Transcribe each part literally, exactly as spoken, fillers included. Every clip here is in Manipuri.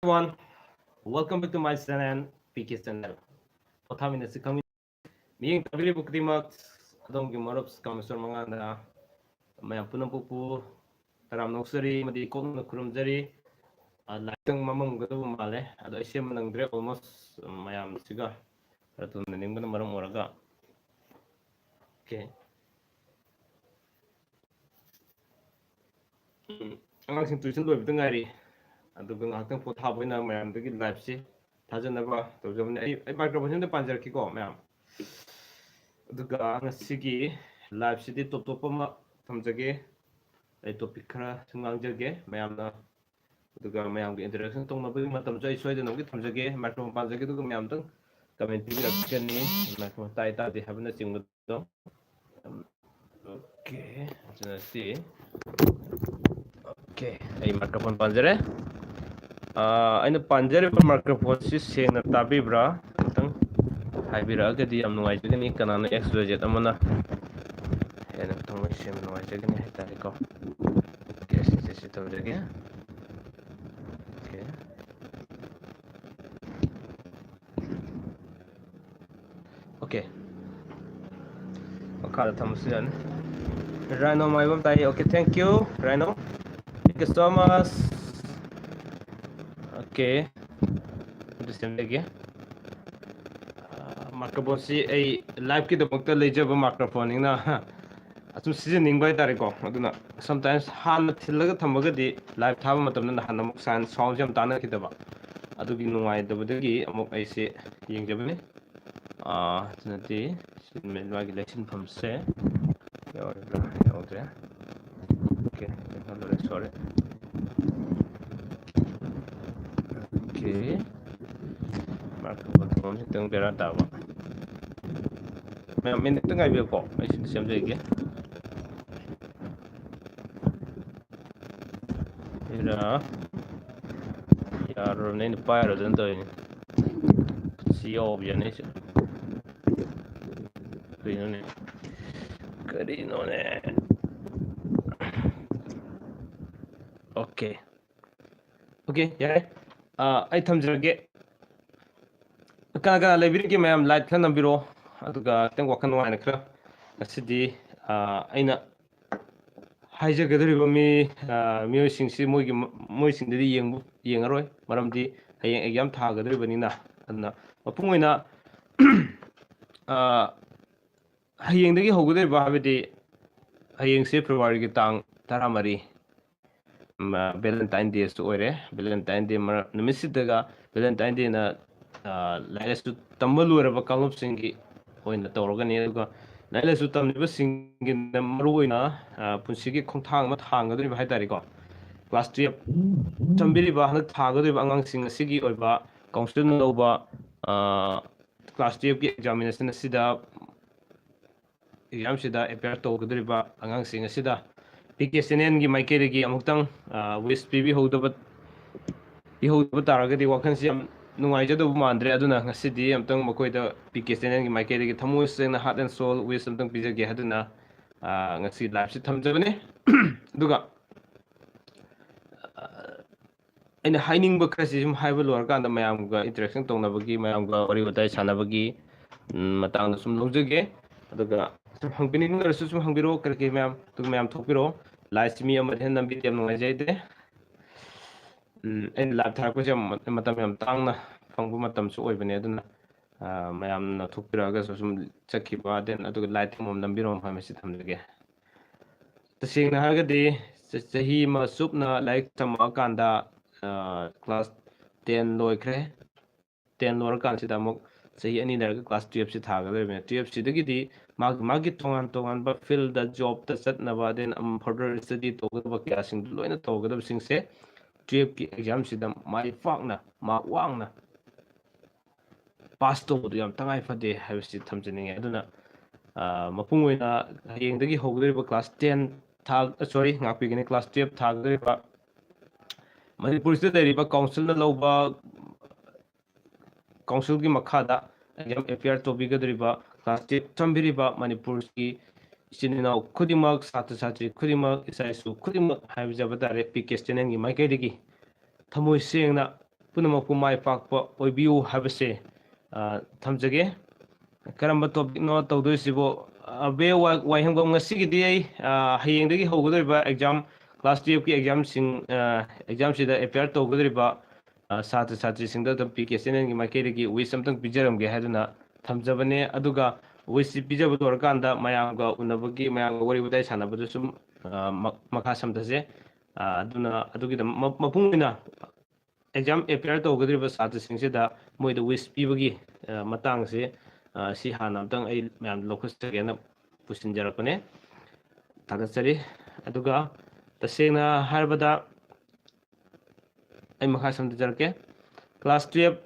Everyone, welcome back to my channel, P K channel. ꯄꯣꯊꯥꯃꯤꯟꯅꯁꯤ ꯈꯪꯃꯤꯟ-, ꯃꯤꯠꯌꯦꯡ ꯇꯥꯕꯤꯔꯤꯕ ꯈꯨꯗꯤꯡꯃꯛ ꯑꯗꯣꯝꯒꯤ ꯃꯔꯨꯞ ꯀꯥꯃꯦꯁꯣꯔ ꯃꯉꯥꯅ ꯃꯌꯥꯝ ꯄꯨꯝꯅꯃꯛꯄꯨ ꯇꯔꯥꯝꯅ ꯑꯣꯛꯆꯔꯤ ꯑꯃꯗꯤ ꯀꯣꯛꯅ ꯈꯨꯔꯨꯝꯖꯔꯤ꯫ ꯑ, ꯂꯥꯏꯔꯤꯛꯇꯪ ꯃꯃꯝꯒꯗꯕ ꯃꯥꯜꯂꯦ, ꯑꯗꯣ ꯑꯩ ꯁꯦꯝꯕ ꯅꯪꯗ꯭ꯔꯦ, almost, ꯎꯝ, ꯃꯌꯥꯝꯁꯤꯒ ꯈꯔ ꯊꯨꯅ ꯅꯤꯡꯕꯅ ꯃꯔꯝ ꯑꯣꯏꯔꯒ꯫ Okay. ꯎꯝ, ꯑꯉꯥꯡꯁꯤꯡ tuition ꯂꯣꯏꯕꯗ ꯉꯥꯏꯔꯤ, ꯑꯗꯨꯒ ꯉꯥꯏꯍꯥꯛꯇꯪ ꯄꯣꯊꯥꯕ ꯑꯣꯏꯅ ꯃꯌꯥꯝꯗꯒꯤ liveꯁꯤ ꯊꯥꯖꯅꯕ ꯇꯧꯖꯕꯅꯤ꯫ ꯑꯩ, ꯑꯩ microphoneꯁꯤ ꯑꯝꯇ ꯄꯥꯟꯖꯔꯛꯀꯦꯀꯣ ꯃꯌꯥꯝ꯫ ꯑꯗꯨꯒ ꯉꯁꯤꯒꯤ liveꯁꯤꯗꯤ top top ꯑꯃ ꯊꯝꯖꯒꯦ꯫ ꯑꯩ topic ꯈꯔ ꯁꯨꯝ ꯉꯥꯡꯖꯒꯦ ꯃꯌꯥꯝꯅ, ꯑꯗꯨꯒ ꯃꯌꯥꯝꯒꯤ interaction ꯇꯧꯅꯕꯒꯤ ꯃꯇꯝꯁꯨ ꯑꯩ ꯁꯣꯏꯗꯅꯃꯛꯀꯤ ꯊꯝꯖꯒꯦ꯫ Microphone ꯄꯥꯟꯖꯒꯦ, ꯑꯗꯨꯒ ꯃꯌꯥꯝꯗꯪ comment ꯄꯤꯕꯤꯔꯛꯀꯅꯤ꯫ Microphone ꯇꯥꯏ ꯇꯥꯗꯦ ꯍꯥꯏꯕꯅꯆꯤꯡꯕꯗꯣ꯫ Okay, ꯑꯗꯨꯅ ꯁꯤ, okay, ꯑꯩ microphone ꯄꯥꯟꯖꯔꯦ꯫ ꯑꯥ, ꯑꯩꯅ ꯄꯥꯟꯖꯔꯤꯕ microphoneꯁꯤ ꯁꯦꯡꯅ ꯇꯥꯕꯤꯕ꯭ꯔꯥ? ꯑꯝꯇꯪ ꯍꯥꯏꯕꯤꯔꯛꯑꯒꯗꯤ ꯌꯥꯝ ꯅꯨꯡꯉꯥꯏꯖꯒꯅꯤ꯫ ꯀꯅꯥꯅꯣ X Y Z ꯑꯃꯅ ꯍꯦꯟꯅ ꯊꯃꯣꯏ ꯁꯦꯡꯅ ꯅꯨꯡꯉꯥꯏꯖꯒꯅꯤ ꯍꯥꯏꯇꯥꯔꯦꯀꯣ꯫ Okay, ꯁꯤꯁꯦ ꯁꯤ ꯇꯧꯖꯒꯦ꯫ Okay. Okay. ꯃꯈꯥꯗ ꯊꯝꯕꯁꯨ ꯌꯥꯅꯤ꯫ Rhino ꯃꯥꯏꯕꯝ ꯇꯥꯏ꯫ Okay, thank you, Rhino. Thank you so much. Okay. ꯑꯗꯨ ꯁꯦꯝꯖꯒꯦ꯫ ꯑꯥ, microphoneꯁꯤ ꯑꯩ liveꯀꯤꯗꯃꯛꯇ ꯂꯩꯖꯕ microphoneꯅꯤꯅ ꯑꯁꯨꯝ ꯁꯤꯖꯤꯟꯅꯅꯤꯡꯕ ꯍꯥꯏꯇꯥꯔꯦꯀꯣ꯫ ꯑꯗꯨꯅ sometimes ꯍꯥꯟꯅ ꯊꯤꯜꯂꯒ ꯊꯝꯃꯒꯗꯤ live ꯊꯥꯕ ꯃꯇꯝꯗ ꯅꯍꯥꯟ ꯑꯃꯨꯛ sound, soundꯁꯦ ꯌꯥꯝ ꯇꯥꯟꯅꯈꯤꯗꯕ, ꯑꯗꯨꯒꯤ ꯅꯨꯡꯉꯥꯏꯇꯕꯗꯒꯤ ꯑꯃꯨꯛ ꯑꯩꯁꯦ ꯌꯦꯡꯖꯕꯅꯤ꯫ ꯑꯥ, ꯑꯗꯨꯅꯗꯤ ꯁꯤ ꯃꯥꯒꯤ ꯂꯩꯁꯤꯟꯐꯝꯁꯦ ꯌꯥꯎꯔꯤꯕ꯭ꯔꯥ? ꯌꯥꯎꯗ꯭ꯔꯦ꯫ Okay, ꯌꯥꯎꯍꯜꯂꯨꯔꯦ, sorry꯫ Okay. Microphone ꯈꯤꯇꯪ ꯕꯦꯔꯥ ꯇꯥꯕ꯫ ꯃꯌꯥꯝ minute ꯉꯥꯏꯕꯤꯌꯨꯀꯣ, ꯑꯩ ꯁꯤꯗ ꯁꯦꯝꯖꯒꯦ꯫ ꯁꯤꯗ ꯌꯥꯔꯨꯔꯕꯅꯦ, ꯑꯩꯅ ꯄꯥꯏꯔꯨꯗꯅ ꯇꯧꯔꯤꯅꯦ꯫ ꯁꯤ ꯌꯥꯎꯕ ꯌꯥꯅꯤ ꯑꯩꯁꯨ꯫ ꯀꯩꯅꯣꯅꯦ? ꯀꯔꯤꯅꯣꯅꯦ? Okay. Okay, ꯌꯥꯔꯦ꯫ ꯑꯥ, ꯑꯩ ꯊꯝꯖꯔꯒꯦ꯫ ꯀꯅꯥ ꯀꯅꯥ ꯂꯩꯕꯤꯔꯤꯒꯦ ꯃꯌꯥꯝ? Like ꯈꯔ ꯅꯝꯕꯤꯔꯣ, ꯑꯗꯨꯒ ꯈꯤꯇꯪ ꯋꯥꯈꯜ ꯅꯨꯡꯉꯥꯏꯅ ꯈꯔ ꯉꯁꯤꯗꯤ, ꯑꯥ, ꯑꯩꯅ ꯍꯥꯏꯖꯒꯗꯧꯔꯤꯕ ꯃꯤ, ꯑꯥ, ꯃꯤꯑꯣꯏꯁꯤꯡꯁꯤ ꯃꯣꯏꯒꯤ, ꯃꯣꯏꯁꯤꯡꯗꯗꯤ ꯌꯦꯡꯕ, ꯌꯦꯡꯉꯔꯣꯏ, ꯃꯔꯝꯗꯤ ꯍꯌꯦꯡ exam ꯊꯥꯒꯗꯧꯔꯤꯕꯅꯤꯅ꯫ ꯑꯗꯨꯅ ꯃꯄꯨꯡ ꯑꯣꯏꯅ, ꯑꯥ, ꯍꯌꯦꯡꯗꯒꯤ ꯍꯧꯒꯗꯧꯔꯤꯕ ꯍꯥꯏꯕꯗꯤ ꯍꯌꯦꯡꯁꯦ February ꯒꯤ ꯇꯥꯡ ꯇꯔꯥꯃꯔꯤ, ꯎꯝ, ꯑꯥ, Valentine Day ꯁꯨ ꯑꯣꯏꯔꯦ꯫ Valentine Day ꯃꯔꯛ ꯅꯨꯃꯤꯠꯁꯤꯗꯒ Valentine Day ꯅ, ꯑꯥ, ꯂꯥꯏꯔꯤꯛ ꯂꯥꯏꯁꯨ ꯇꯝꯕ ꯂꯣꯏꯔꯕ ꯀꯥꯡꯂꯨꯞꯁꯤꯡꯒꯤ ꯑꯣꯏꯅ ꯇꯧꯔꯒꯅꯤ꯫ ꯑꯗꯨꯒ ꯂꯥꯏꯔꯤꯛ ꯂꯥꯏꯁꯨ ꯇꯝꯂꯤꯕꯁꯤꯡꯒꯤꯅ ꯃꯔꯨꯑꯣꯏꯅ, ꯑꯥ, ꯄꯨꯟꯁꯤꯒꯤ ꯈꯣꯡꯊꯥꯡ ꯑꯃ ꯊꯥꯡꯒꯗꯧꯔꯤꯕ ꯍꯥꯏ ꯇꯥꯔꯦꯀꯣ꯫ Class twelve ꯇꯝꯕꯤꯔꯤꯕ, ꯍꯟꯗꯛ ꯊꯥꯒꯗꯧꯔꯤꯕ ꯑꯉꯥꯡꯁꯤꯡ ꯑꯁꯤꯒꯤ ꯑꯣꯏꯕ council ꯅ ꯂꯧꯕ, ꯑꯥ, class twelve ꯀꯤ examination ꯑꯁꯤꯗ, exam ꯁꯤꯗ appear ꯇꯧꯒꯗꯧꯔꯤꯕ ꯑꯉꯥꯡꯁꯤꯡ ꯑꯁꯤꯗ ꯄꯤ ꯀꯦ channel ꯒꯤ ꯃꯥꯏꯀꯩꯗꯒꯤ ꯑꯃꯨꯛꯇꯪ, ꯑꯥ, wish ꯄꯤꯕꯤꯍꯧꯗꯕ, ꯄꯤꯍꯧꯗꯕ ꯇꯥꯔꯒꯗꯤ ꯋꯥꯈꯜꯁꯤ ꯌꯥꯝ ꯅꯨꯡꯉꯥꯏꯖꯗꯧꯕ ꯃꯥꯟꯗ꯭ꯔꯦ꯫ ꯑꯗꯨꯅ ꯉꯁꯤꯗꯤ ꯑꯝꯇꯪ ꯃꯈꯣꯏꯗ ꯄꯤ ꯀꯦ channel ꯒꯤ ꯃꯥꯏꯀꯩꯗꯒꯤ ꯊꯃꯣꯏ ꯁꯦꯡꯅ heart and soul wish ꯑꯝꯇꯪ ꯄꯤꯖꯒꯦ꯫ ꯑꯗꯨꯅ, ꯑꯥ, ꯉꯁꯤ live ꯁꯤ ꯊꯝꯖꯕꯅꯦ꯫ ꯑꯗꯨꯒ, ꯑꯥ, ꯑꯩꯅ ꯍꯥꯏꯅꯤꯡꯕ ꯈꯔꯁꯤ ꯁꯨꯝ ꯍꯥꯏꯕ ꯂꯣꯏꯔꯀꯥꯟꯗ ꯃꯌꯥꯝꯒ interaction ꯇꯧꯅꯕꯒꯤ, ꯃꯌꯥꯝꯒ ꯋꯥꯔꯤ ꯋꯥꯇꯥꯏ ꯁꯥꯟꯅꯕꯒꯤ, ꯎꯝ, ꯃꯇꯥꯡꯗ ꯁꯨꯝ ꯂꯧꯖꯒꯦ꯫ ꯑꯗꯨꯒ ꯁꯨꯝ ꯍꯪꯕꯤꯅꯤꯡꯂꯔꯁꯨ ꯁꯨꯝ ꯍꯪꯕꯤꯔꯛꯑꯣ, ꯀꯔꯤ ꯀꯔꯤ ꯃꯌꯥꯝ, ꯑꯗꯨ ꯃꯌꯥꯝ ꯊꯣꯛꯄꯤꯔꯛꯑꯣ꯫ Live ꯁꯤ ꯃꯤ ꯑꯃꯗ ꯍꯦꯟꯅ ꯅꯝꯕꯤꯗꯦ, ꯌꯥꯝ ꯅꯨꯡꯉꯥꯏꯖꯩꯗꯦ꯫ ꯎꯝ, ꯑꯩꯅ live ꯊꯥꯔꯛꯄꯁꯦ ꯌꯥꯝ ꯃ-, ꯃꯇꯝ ꯌꯥꯝ ꯇꯥꯡꯅ ꯐꯪꯕ ꯃꯇꯝꯁꯨ ꯑꯣꯏꯕꯅꯦ꯫ ꯑꯗꯨꯅ, ꯑ, ꯃꯌꯥꯝꯅ ꯊꯣꯛꯄꯤꯔꯛꯑꯒꯁꯨ ꯁꯨꯝ ꯆꯠꯈꯤꯕ, then ꯑꯗꯨꯒ like ꯊꯝꯕ ꯅꯝꯕꯤꯔꯝꯃꯣ ꯍꯥꯏꯕꯁꯤ ꯊꯝꯖꯒꯦ꯫ ꯇꯁꯦꯡꯅ ꯍꯥꯏꯔꯒꯗꯤ ꯆ-, ꯆꯍꯤ ꯑꯃ ꯆꯨꯞꯅ ꯂꯥꯏꯔꯤꯛ ꯇꯝꯃꯛꯑꯀꯥꯟꯗ, ꯑ, class ten ꯂꯣꯏꯈ꯭ꯔꯦ꯫ Ten ꯂꯣꯏꯔꯀꯥꯟꯁꯤꯗ ꯑꯃꯨꯛ ꯆꯍꯤ ꯑꯅꯤ ꯂꯩꯔꯒ class twelve ꯁꯤ ꯊꯥꯒꯗꯧꯔꯤꯕꯅꯤ꯫ Twelve ꯁꯤꯗꯒꯤꯗꯤ ꯃꯥꯒꯤ, ꯃꯥꯒꯤ ꯇꯣꯉꯥꯟ ꯇꯣꯉꯥꯟꯕ field ꯗ job ꯇ ꯆꯠꯅꯕ, then ꯑꯃꯨꯛ further study ꯇꯧꯒꯗꯕ ꯀꯌꯥꯁꯤꯡꯗꯨ ꯂꯣꯏꯅ ꯇꯧꯒꯗꯕꯁꯤꯡꯁꯦ twelve ꯀꯤ exam ꯁꯤꯗ ꯃꯥꯏ ꯄꯥꯛꯅ, ꯃꯥꯔꯛ ꯋꯥꯡꯅ pass ꯇꯧꯕꯗꯨ ꯌꯥꯝ ꯇꯉꯥꯏ ꯐꯗꯦ ꯍꯥꯏꯕꯁꯤ ꯊꯝꯖꯅꯤꯡꯉꯤ꯫ ꯑꯗꯨꯅ, ꯑ, ꯃꯄꯨꯡ ꯑꯣꯏꯅ ꯍꯌꯦꯡꯗꯒꯤ ꯍꯧꯒꯗꯧꯔꯤꯕ class ten ꯊꯥ-, sorry, ꯉꯥꯛꯄꯤꯒꯅꯤ, class twelve ꯊꯥꯒꯗꯧꯔꯤꯕ ꯃꯅꯤꯄꯨꯔꯁꯤꯗ ꯂꯩꯔꯤꯕ council ꯅ ꯂꯧꯕ, council ꯒꯤ ꯃꯈꯥꯗ exam appear ꯇꯧꯕꯤꯒꯗꯧꯔꯤꯕ, class twelve ꯇꯝꯕꯤꯔꯤꯕ ꯃꯅꯤꯄꯨꯔꯒꯤ ꯏꯆꯤꯟ ꯏꯅꯥꯎ ꯈꯨꯗꯤꯡꯃꯛ, ꯁꯥꯇ꯭ꯔ ꯁꯥꯇ꯭ꯔꯤ ꯈꯨꯗꯤꯡꯃꯛ, ꯏꯆꯥ ꯏꯁꯨ ꯈꯨꯗꯤꯡꯃꯛ ꯍꯥꯏꯖꯕ ꯇꯥꯔꯦ, ꯄꯤ ꯀꯦ channel ꯒꯤ ꯃꯥꯏꯀꯩꯗꯒꯤ ꯊꯃꯣꯏ ꯁꯦꯡꯅ ꯄꯨꯝꯅꯃꯛꯄꯨ ꯃꯥꯏ ꯄꯥꯛꯄ ꯑꯣꯏꯕꯤꯌꯨ ꯍꯥꯏꯕꯁꯦ, ꯑ, ꯊꯝꯖꯒꯦ꯫ ꯀꯔꯝꯕ topicꯅꯣ ꯇꯧꯗꯣꯏꯁꯤꯕꯣ? ꯑꯕꯦ ꯋꯥ-, ꯋꯥꯍꯦꯡꯕꯝ, ꯉꯁꯤꯒꯤꯗꯤ ꯑꯩ, ꯑ, ꯍꯌꯦꯡꯗꯒꯤ ꯍꯧꯒꯗꯧꯔꯤꯕ exam, class twelveꯀꯤ examꯁꯤꯡ, ꯑ, examꯁꯤꯗ appear ꯇꯧꯒꯗꯧꯔꯤꯕ, ꯑ, ꯁꯥꯇ꯭ꯔ ꯁꯥꯇ꯭ꯔꯤꯁꯤꯡꯗ ꯑꯗꯨꯝ ꯄꯤ ꯀꯦ channelꯒꯤ ꯃꯥꯏꯀꯩꯗꯒꯤ wish ꯑꯝꯇꯪ ꯄꯤꯖꯔꯝꯒꯦ ꯍꯥꯏꯗꯨꯅ ꯊꯝꯖꯕꯅꯦ꯫ ꯑꯗꯨꯒ wishꯁꯤ ꯄꯤꯖꯕ ꯂꯣꯏꯔꯀꯥꯟꯗ ꯃꯌꯥꯝꯒ ꯎꯅꯕꯒꯤ, ꯃꯌꯥꯝꯒ ꯋꯥꯔꯤ ꯋꯥꯇꯥꯏ ꯁꯥꯟꯅꯕꯗꯨ ꯁꯨꯝ, ꯑ, ꯃ-, ꯃꯈꯥ ꯁꯝꯊꯁꯦ꯫ ꯑ, ꯑꯗꯨꯅ ꯑꯗꯨꯒꯤꯗꯃꯛ ꯃ-, ꯃꯄꯨꯡ ꯑꯣꯏꯅ exam appear ꯇꯧꯒꯗꯧꯔꯤꯕ ꯁꯥꯇ꯭ꯔꯁꯤꯡꯁꯤꯗ ꯃꯣꯏꯗ wish ꯄꯤꯕꯒꯤ, ꯑ, ꯃꯇꯥꯡꯁꯦ, ꯑ, ꯁꯤ ꯍꯥꯟꯅ ꯑꯝꯇꯪ ꯑꯩ ꯃꯌꯥꯝꯗ ꯂꯧꯈꯠꯆꯒꯦꯅ ꯄꯨꯁꯤꯟꯖꯔꯛꯄꯅꯦ꯫ ꯊꯥꯒꯠꯆꯔꯤ꯫ ꯑꯗꯨꯒ ꯇꯁꯦꯡꯅ ꯍꯥꯏꯔꯕꯗ ꯑꯩ ꯃꯈꯥ ꯁꯝꯊꯖꯔꯛꯀꯦ꯫ Class twelve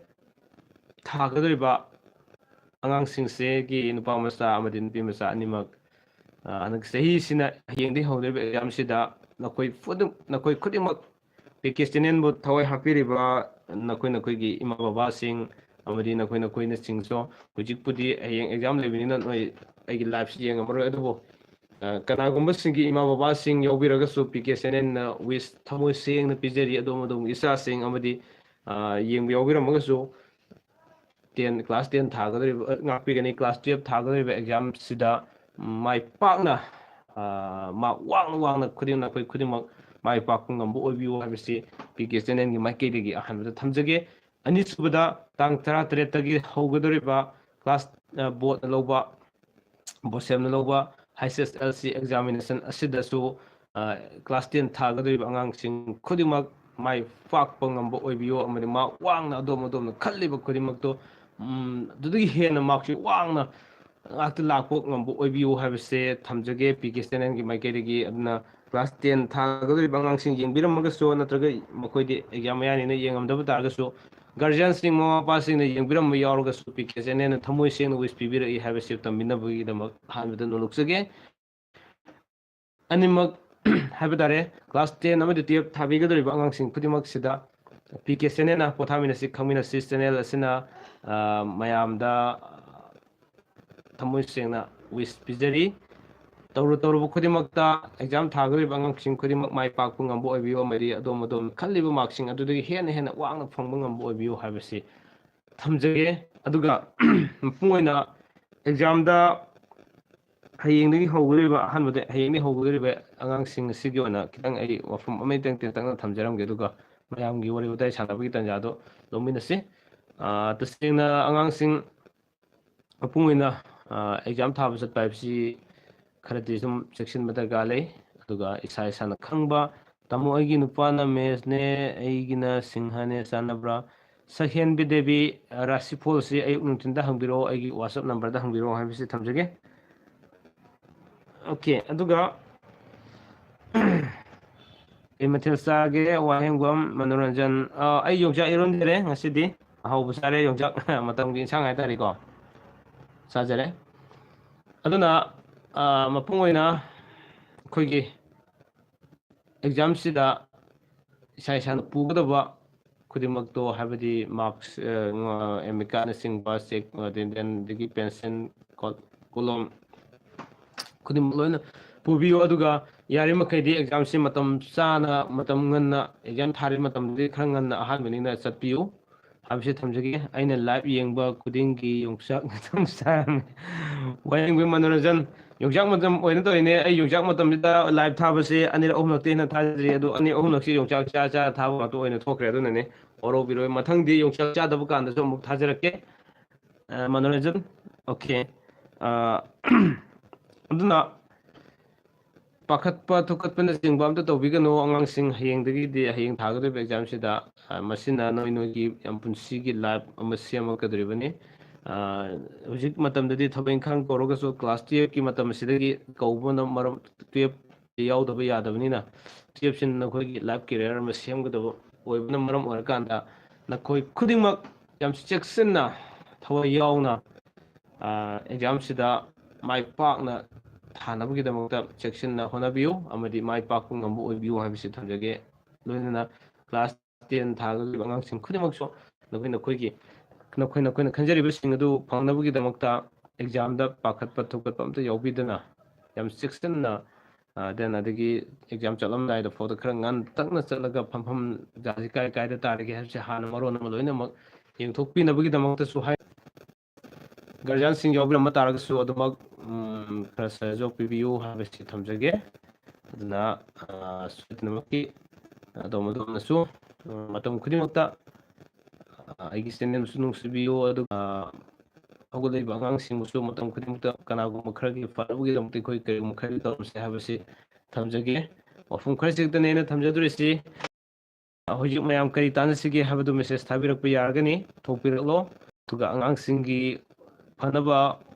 ꯊꯥꯒꯗꯧꯔꯤꯕ ꯑꯉꯥꯡꯁꯤꯡꯁꯤꯒꯤ ꯅꯨꯄꯥ ꯃꯆꯥ ꯑꯃꯗꯤ ꯅꯨꯄꯤ ꯃꯆꯥ ꯑꯅꯤꯃꯛ, ꯑ, ꯍꯟꯗꯛ ꯆꯍꯤꯁꯤꯅ ꯍꯌꯦꯡꯗꯒꯤ ꯍꯧꯗꯧꯔꯤꯕ examꯁꯤꯗ ꯅꯈꯣꯏ ꯈꯨꯗꯤꯡ-, ꯅꯈꯣꯏ ꯈꯨꯗꯤꯡꯃꯛ ꯄꯤ ꯀꯦ channelꯕꯨ ꯊꯋꯥꯏ ꯍꯥꯞꯄꯤꯔꯤꯕ ꯅꯈꯣꯏ ꯅꯈꯣꯏꯒꯤ ꯏꯃꯥ ꯕꯕꯥꯁꯤꯡ ꯑꯃꯗꯤ ꯅꯈꯣꯏ ꯅꯈꯣꯏꯅꯆꯤꯡꯁꯨ ꯍꯧꯖꯤꯛꯄꯨꯗꯤ ꯍꯌꯦꯡ exam ꯂꯩꯕꯅꯤꯅ ꯅꯣꯏ ꯑꯩꯒꯤ liveꯁꯤ ꯌꯦꯡꯉꯝꯃꯔꯣꯏ, ꯑꯗꯨꯕꯨ, ꯑ, ꯀꯅꯥꯒꯨꯝꯕꯁꯤꯡꯒꯤ ꯏꯃꯥ ꯕꯕꯥꯁꯤꯡ ꯌꯥꯎꯕꯤꯔꯒꯁꯨ ꯄꯤ ꯀꯦ channelꯅ wish ꯊꯃꯣꯏ ꯁꯦꯡꯅ ꯄꯤꯖꯔꯤ꯫ ꯑꯗꯣꯝ ꯑꯗꯣꯝꯒꯤ ꯏꯆꯥꯁꯤꯡ ꯑꯃꯗꯤ, ꯑ, ꯌꯦꯡꯕ ꯌꯥꯎꯕꯤꯔꯝꯃꯒꯁꯨ ten, class ten ꯊꯥꯒꯗꯧꯔꯤꯕ, ꯑ, ꯉꯥꯛꯄꯤꯒꯅꯤ, class twelve ꯊꯥꯒꯗꯧꯔꯤꯕ examꯁꯤꯗ ꯃꯥꯏ ꯄꯥꯛꯅ, ꯑ, mark ꯋꯥꯡꯅ ꯋꯥꯡꯅ ꯈꯨꯗꯤꯡ-, ꯅꯈꯣꯏ ꯈꯨꯗꯤꯡꯃꯛ ꯃꯥꯏ ꯄꯥꯛꯄ ꯉꯝꯕ ꯑꯣꯏꯕꯤꯌꯨ ꯍꯥꯏꯕꯁꯤ ꯄꯤ ꯀꯦ channelꯒꯤ ꯃꯥꯏꯀꯩꯗꯒꯤ ꯑꯍꯥꯟꯕꯗ ꯊꯝꯖꯒꯦ꯫ ꯑꯅꯤꯁꯨꯕꯗ, ꯇꯥꯡ ꯇꯔꯥꯇꯔꯦꯠꯇꯒꯤ ꯍꯧꯒꯗꯧꯔꯤꯕ class, ꯑ, boardꯅ ꯂꯧꯕ, BOSEMꯅ ꯂꯧꯕ H S L C examination ꯑꯁꯤꯗꯁꯨ, ꯑ, class ten ꯊꯥꯒꯗꯧꯔꯤꯕ ꯑꯉꯥꯡꯁꯤꯡ ꯈꯨꯗꯤꯡꯃꯛ ꯃꯥꯏ ꯄꯥꯛꯄ ꯉꯝꯕ ꯑꯣꯏꯕꯤꯌꯨ ꯑꯃꯗꯤ mark ꯋꯥꯡꯅ ꯑꯗꯣꯝ ꯑꯗꯣꯝꯅ ꯈꯜꯂꯤꯕ ꯈꯨꯗꯤꯡꯃꯛꯇꯣ, ꯎꯝ, ꯑꯗꯨꯗꯒꯤ ꯍꯦꯟꯅ markꯁꯤ ꯋꯥꯡꯅ ꯉꯥꯛꯇ ꯂꯥꯛꯄ ꯉꯝꯕ ꯑꯣꯏꯕꯤꯌꯨ ꯍꯥꯏꯕꯁꯦ ꯊꯝꯖꯒꯦ ꯄꯤ ꯀꯦ channelꯒꯤ ꯃꯥꯏꯀꯩꯗꯒꯤ꯫ ꯑꯗꯨꯅ class ten ꯊꯥꯒꯗꯧꯔꯤꯕ ꯑꯉꯥꯡꯁꯤꯡ ꯌꯦꯡꯕꯤꯔꯝꯃꯒꯁꯨ, ꯅꯠꯇ꯭ꯔꯒ ꯃꯈꯣꯏꯗꯤ exam ꯃꯌꯥꯅꯤꯅ ꯌꯦꯡꯉꯝꯗꯕ ꯇꯥꯔꯒꯁꯨ, guardianꯁꯤꯡ, ꯃꯃꯥ ꯃꯄꯥꯁꯤꯡꯅ ꯌꯦꯡꯕꯤꯔꯝꯕ ꯌꯥꯎꯔꯒꯁꯨ, ꯄꯤ ꯀꯦ channelꯅ ꯊꯃꯣꯏ ꯁꯦꯡꯅ wish ꯄꯤꯕꯤꯔꯛꯏ ꯍꯥꯏꯕꯁꯤ ꯇꯝꯕꯤꯅꯕꯒꯤꯗꯃꯛ ꯑꯍꯥꯟꯕꯗ ꯅꯣꯂꯨꯛꯆꯒꯦ꯫ ꯑꯅꯤꯃꯛ ꯍꯥꯏꯕ ꯇꯥꯔꯦ, class ten ꯑꯃꯗꯤ twelve ꯊꯥꯕꯤꯒꯗꯧꯔꯤꯕ ꯑꯉꯥꯡꯁꯤꯡ ꯈꯨꯗꯤꯡꯃꯛꯁꯤꯗ ꯄꯤ ꯀꯦ channelꯅ ꯄꯣꯊꯥꯃꯤꯟꯅꯁꯤ ꯈꯪꯃꯤꯟꯅꯁꯤ channel ꯑꯁꯤꯅ, ꯑ, ꯃꯌꯥꯝꯗ ꯊꯃꯣꯏ ꯁꯦꯡꯅ wish ꯄꯤꯖꯔꯤ꯫ ꯇꯧꯔꯨ ꯇꯧꯔꯨꯕ ꯈꯨꯗꯤꯡꯃꯛꯇ ꯑꯦꯛꯖꯥꯝ ꯊꯥꯒꯗꯧꯔꯤꯕ ꯑꯉꯥꯡꯁꯤꯡ ꯈꯨꯗꯤꯡꯃꯛ ꯃꯥꯏ ꯄꯥꯛꯄ ꯉꯝꯕ ꯑꯣꯏꯕꯤꯌꯨ, ꯑꯃꯗꯤ ꯑꯗꯣꯝ ꯑꯗꯣꯝꯅ ꯈꯜꯂꯤꯕ ꯃꯥꯔꯛꯁꯤꯡ ꯑꯗꯨꯗꯒꯤ ꯍꯦꯟꯅ ꯍꯦꯟꯅ ꯋꯥꯡꯅ ꯐꯪꯕ ꯉꯝꯕ ꯑꯣꯏꯕꯤꯌꯨ ꯍꯥꯏꯕꯁꯤ ꯊꯝꯖꯒꯦ꯫ ꯑꯗꯨꯒ ꯃꯄꯨꯡ ꯑꯣꯏꯅ ꯑꯦꯛꯖꯥꯝꯗ ꯍꯌꯦꯡꯗꯒꯤ ꯍꯧꯒꯗꯧꯔꯤꯕ, ꯑꯍꯥꯟꯕꯗ ꯍꯌꯦꯡꯗꯒꯤ ꯍꯧꯒꯗꯧꯔꯤꯕ ꯑꯉꯥꯡꯁꯤꯡ ꯑꯁꯤꯒꯤ ꯑꯣꯏꯅ ꯈꯤꯇꯪ ꯑꯩ ꯋꯥꯐꯝ ꯑꯃ ꯏꯇꯦꯟ ꯇꯦꯟꯇꯛꯅ ꯊꯝꯖꯔꯝꯒꯦ, ꯑꯗꯨꯒ ꯃꯌꯥꯝꯒꯤ ꯋꯥꯔꯤ ꯋꯥꯇꯥꯏ ꯁꯥꯟꯅꯕꯒꯤ ꯇꯥꯟꯖꯥꯗꯣ ꯂꯧꯃꯤꯟꯅꯁꯤ꯫ ꯑꯥ, ꯇꯁꯦꯡꯅ ꯑꯉꯥꯡꯁꯤꯡ ꯃꯄꯨꯡ ꯑꯣꯏꯅ, ꯑꯥ, ꯑꯦꯛꯖꯥꯝ ꯊꯥꯕ ꯆꯠꯄ ꯍꯥꯏꯕꯁꯤ ꯈꯔꯗꯤ ꯁꯨꯝ ꯆꯦꯛꯁꯤꯟꯕ ꯗꯔꯀꯥꯔ ꯂꯩ꯫ ꯑꯗꯨꯒ ꯏꯁꯥ ꯏꯁꯥꯅ ꯈꯪꯕ, "ꯇꯥꯃꯣ, ꯑꯩꯒꯤ ꯅꯨꯄꯥꯅ ꯃꯦꯁꯅꯦ, ꯑꯩꯒꯤꯅ ꯁꯤꯡꯍꯅꯦ, ꯆꯥꯟꯅꯕ꯭ꯔꯥ?" ꯁꯍꯦꯟꯕꯤ ꯗꯦꯕꯤ, ꯑ, ꯔꯥꯁꯤꯐꯣꯜꯁꯤ ꯑꯌꯨꯛ ꯅꯨꯡꯊꯤꯟꯗ ꯍꯪꯕꯤꯔꯛꯑꯣ, ꯑꯩꯒꯤ WhatsApp numberꯗ ꯍꯪꯕꯤꯔꯛꯑꯣ ꯍꯥꯏꯕꯁꯤ ꯊꯝꯖꯒꯦ꯫ OK, ꯑꯗꯨꯒ ꯀꯩ ꯃꯊꯦꯜ ꯆꯥꯒꯦ? ꯋꯥꯍꯦꯡꯕꯝ ꯃꯅꯣꯔꯟꯖꯟ, ꯑ, ꯑꯩ ꯌꯣꯡꯆꯥꯛ ꯏꯔꯣꯟꯖꯔꯦ ꯉꯁꯤꯗꯤ꯫ ꯑꯍꯥꯎꯕ ꯆꯥꯔꯦ, ꯌꯣꯡꯆꯥꯛ ꯃꯇꯝꯒꯤ ꯏꯟꯁꯥꯡ ꯍꯥꯏꯇꯥꯔꯦꯀꯣ, ꯆꯥꯖꯔꯦ꯫ ꯑꯗꯨꯅ, ꯑ, ꯃꯄꯨꯡ ꯑꯣꯏꯅ ꯑꯩꯈꯣꯏꯒꯤ ꯑꯦꯛꯖꯥꯝꯁꯤꯗ ꯏꯁꯥ ꯏꯁꯥꯅ ꯄꯨꯒꯗꯕ ꯈꯨꯗꯤꯡꯃꯛꯇꯣ, ꯍꯥꯏꯕꯗꯤ ꯃꯥꯔꯛꯁ, ꯑ, ꯑꯦꯗꯃꯤꯠ ꯀꯥꯔꯠꯅꯆꯤꯡꯕ ꯆꯦꯛ, ꯑꯗꯒꯤ ꯄꯦꯟꯁꯤꯜ, ꯀꯣ-, ꯀꯣꯂꯣꯝ ꯈꯨꯗꯤꯡꯃꯛ ꯂꯣꯏꯅ ꯄꯨꯕꯤꯌꯨ꯫ ꯑꯗꯨꯒ ꯌꯥꯔꯤꯃꯈꯩꯗꯤ ꯑꯦꯛꯖꯥꯝꯁꯤ ꯃꯇꯝ ꯆꯥꯅ, ꯃꯇꯝ ꯉꯟꯅ, ꯑꯦꯛꯖꯥꯝ ꯊꯥꯔꯤꯕ ꯃꯇꯝꯗꯗꯤ ꯈꯔ ꯉꯟꯅ ꯑꯍꯥꯟꯕꯅꯤꯅ ꯆꯠꯄꯤꯌꯨ ꯍꯥꯏꯕꯁꯤ ꯊꯝꯖꯒꯦ꯫ ꯑꯩꯅ ꯂꯥꯏꯚ ꯌꯦꯡꯕ ꯈꯨꯗꯤꯡꯒꯤ ꯌꯣꯡꯆꯥꯛ ꯃꯇꯝ ꯆꯥꯔꯝꯃꯤ꯫ ꯋꯥꯌꯦꯡꯕꯩ ꯃꯅꯣꯔꯟꯖꯟ, ꯌꯣꯡꯆꯥꯛ ꯃꯇꯝ ꯑꯣꯏꯅ ꯇꯧꯔꯤꯅꯦ꯫ ꯑꯩ ꯌꯣꯡꯆꯥꯛ ꯃꯇꯝꯁꯤꯗ ꯂꯥꯏꯚ ꯊꯥꯕꯁꯦ ꯑꯅꯤꯔꯛ ꯑꯍꯨꯝꯂꯛꯇꯤ ꯍꯦꯟꯅ ꯊꯥꯖꯗ꯭ꯔꯤ, ꯑꯗꯣ ꯑꯅꯤ ꯑꯍꯨꯝꯂꯛꯁꯤ ꯌꯣꯡꯆꯥꯛ ꯆꯥ ꯆꯥ ꯊꯥꯕ ꯉꯥꯛꯇ ꯑꯣꯏꯅ ꯊꯣꯛꯈ꯭ꯔꯦ꯫ ꯑꯗꯨꯅꯅꯦ, ꯋꯥꯔꯧꯕꯤꯔꯣꯏ, ꯃꯊꯪꯗꯤ ꯌꯣꯡꯆꯥꯛ ꯆꯥꯗꯕ ꯀꯥꯟꯗꯁꯨ ꯑꯃꯨꯛ ꯊꯥꯖꯔꯛꯀꯦ꯫ ꯑ, ꯃꯅꯣꯔꯟꯖꯟ, OK꯫ ꯑ, ꯑꯗꯨꯅ ꯄꯥꯈꯠꯄ ꯊꯨꯀꯠꯄꯅꯆꯤꯡꯕ ꯑꯝꯇ ꯇꯧꯕꯤꯒꯅꯨ ꯑꯉꯥꯡꯁꯤꯡ꯫ ꯍꯌꯦꯡꯗꯒꯤꯗꯤ, ꯍꯌꯦꯡ ꯊꯥꯒꯗꯧꯔꯤꯕ ꯑꯦꯛꯖꯥꯝꯁꯤꯗ, ꯑ, ꯃꯁꯤꯅ ꯅꯣꯏ ꯅꯣꯏꯒꯤ ꯌꯥꯝ ꯄꯨꯟꯁꯤꯒꯤ ꯂꯥꯏꯐ ꯑꯃ ꯁꯦꯝꯃꯛꯀꯗꯧꯔꯤꯕꯅꯤ꯫ ꯑ, ꯍꯧꯖꯤꯛ ꯃꯇꯝꯗꯗꯤ ꯊꯕꯛ ꯏꯪꯈꯥꯡ ꯀꯧꯔꯒꯁꯨ ꯀ꯭ꯂꯥꯁ ꯇꯨꯌꯦꯜꯐꯀꯤ ꯃꯇꯝ ꯑꯁꯤꯗꯒꯤ ꯀꯧꯕꯅ ꯃꯔꯝ, ꯇꯨꯌꯦꯜꯐ ꯌꯥꯎꯗꯕ ꯌꯥꯗꯕꯅꯤꯅ, ꯇꯨꯌꯦꯜꯐꯁꯤꯅ ꯅꯈꯣꯏꯒꯤ ꯂꯥꯏꯐ ꯀꯦꯔꯤꯌꯔ ꯑꯃ ꯁꯦꯝꯒꯗꯕ ꯑꯣꯏꯕꯅ ꯃꯔꯝ ꯑꯣꯏꯔꯀꯥꯟꯗ, ꯅꯈꯣꯏ ꯈꯨꯗꯤꯡꯃꯛ ꯌꯥꯝ ꯆꯦꯛꯁꯤꯟꯅ, ꯊꯋꯥꯏ ꯌꯥꯎꯅ, ꯑ, ꯑꯦꯛꯖꯥꯝꯁꯤꯗ ꯃꯥꯏ ꯄꯥꯛꯅ ꯊꯥꯅꯕꯒꯤꯗꯃꯛꯇ ꯆꯦꯛꯁꯤꯟꯅ ꯍꯣꯠꯅꯕꯤꯌꯨ ꯑꯃꯗꯤ ꯃꯥꯏ ꯄꯥꯛꯄ ꯉꯝꯕ ꯑꯣꯏꯕꯤꯌꯨ ꯍꯥꯏꯕꯁꯤ ꯊꯝꯖꯒꯦ꯫ ꯂꯣꯏꯅꯅ ꯀ꯭ꯂꯥꯁ ꯇꯦꯟ ꯊꯥꯒꯗꯧꯔꯤꯕ ꯑꯉꯥꯡꯁꯤꯡ ꯈꯨꯗꯤꯡꯃꯛꯁꯨ ꯅꯈꯣꯏ, ꯅꯈꯣꯏꯒꯤ, ꯅꯈꯣꯏ, ꯅꯈꯣꯏꯅ ꯈꯟꯖꯔꯤꯕꯁꯤꯡ ꯑꯗꯨ ꯐꯪꯅꯕꯒꯤꯗꯃꯛꯇ ꯑꯦꯛꯖꯥꯝꯗ ꯄꯥꯈꯠꯄ ꯊꯨꯀꯠꯄ ꯑꯝꯇ ꯌꯥꯎꯕꯤꯗꯅ, ꯌꯥꯝ ꯆꯦꯛꯁꯤꯟꯅ, ꯑ, then ꯑꯗꯒꯤ exam ꯆꯠꯂꯝꯗꯥꯏꯗ ꯐꯥꯎꯗ ꯈꯔ ꯉꯟꯇꯛꯅ ꯆꯠꯂꯒ ꯐꯝꯐꯝ ꯖꯒꯥꯁꯤ ꯀꯥꯏ ꯀꯥꯏꯗ ꯇꯥꯔꯒꯦ ꯍꯥꯏꯕꯁꯤ ꯍꯥꯟꯅ ꯃꯔꯣꯟ ꯑꯃ ꯂꯣꯏꯅꯃꯛ ꯌꯦꯡꯊꯣꯛꯄꯤꯅꯕꯒꯤꯗꯃꯛꯇꯁꯨ ꯍꯥꯏ꯫ Guardianꯁꯤꯡ ꯌꯥꯎꯕꯤꯔꯝꯕ ꯇꯥꯔꯒꯁꯨ ꯑꯗꯨꯃꯛ, ꯎꯝ, ꯈꯔ ꯁꯍꯖꯣꯛ ꯄꯤꯕꯤꯌꯨ ꯍꯥꯏꯕꯁꯤ ꯊꯝꯖꯒꯦ꯫ ꯑꯗꯨꯅ, ꯑ, ꯁꯣꯏꯗꯅꯃꯛꯀꯤ, ꯑ, ꯑꯗꯣꯝ ꯑꯗꯣꯝꯅꯁꯨ, ꯎꯝ, ꯃꯇꯝ ꯈꯨꯗꯤꯡꯃꯛꯇ, ꯑ, ꯑꯩꯒꯤ channelꯁꯨ ꯅꯨꯡꯁꯤꯕꯤꯌꯨ, ꯑꯗꯨꯒ ꯍꯧꯒꯠꯂꯛꯏꯕ ꯑꯉꯥꯡꯁꯤꯡꯕꯨꯁꯨ ꯃꯇꯝ ꯈꯨꯗꯤꯡꯃꯛꯇ ꯀꯅꯥꯒꯨꯝꯕ ꯈꯔꯒꯤ ꯐꯅꯕꯒꯤꯗꯃꯛꯇ ꯑꯩꯈꯣꯏ ꯀꯔꯤꯒꯨꯝꯕ ꯈꯔꯗꯤ ꯇꯧꯔꯝꯁꯦ ꯍꯥꯏꯕꯁꯤ ꯊꯝꯖꯒꯦ꯫ ꯋꯥꯐꯝ ꯈꯔꯁꯤ ꯈꯛꯇꯅꯦ ꯑꯩꯅ ꯊꯝꯖꯗꯣꯔꯤꯁꯤ꯫ ꯍꯧꯖꯤꯛ ꯃꯌꯥꯝ ꯀꯔꯤ ꯇꯥꯟꯅꯁꯤꯒꯦ ꯍꯥꯏꯕꯗꯨ message ꯊꯥꯕꯤꯔꯛꯄ ꯌꯥꯔꯒꯅꯤ, ꯊꯣꯛꯄꯤꯔꯛꯂꯣ꯫ ꯑꯗꯨꯒ ꯑꯉꯥꯡꯁꯤꯡꯒꯤ ꯐꯅꯕ,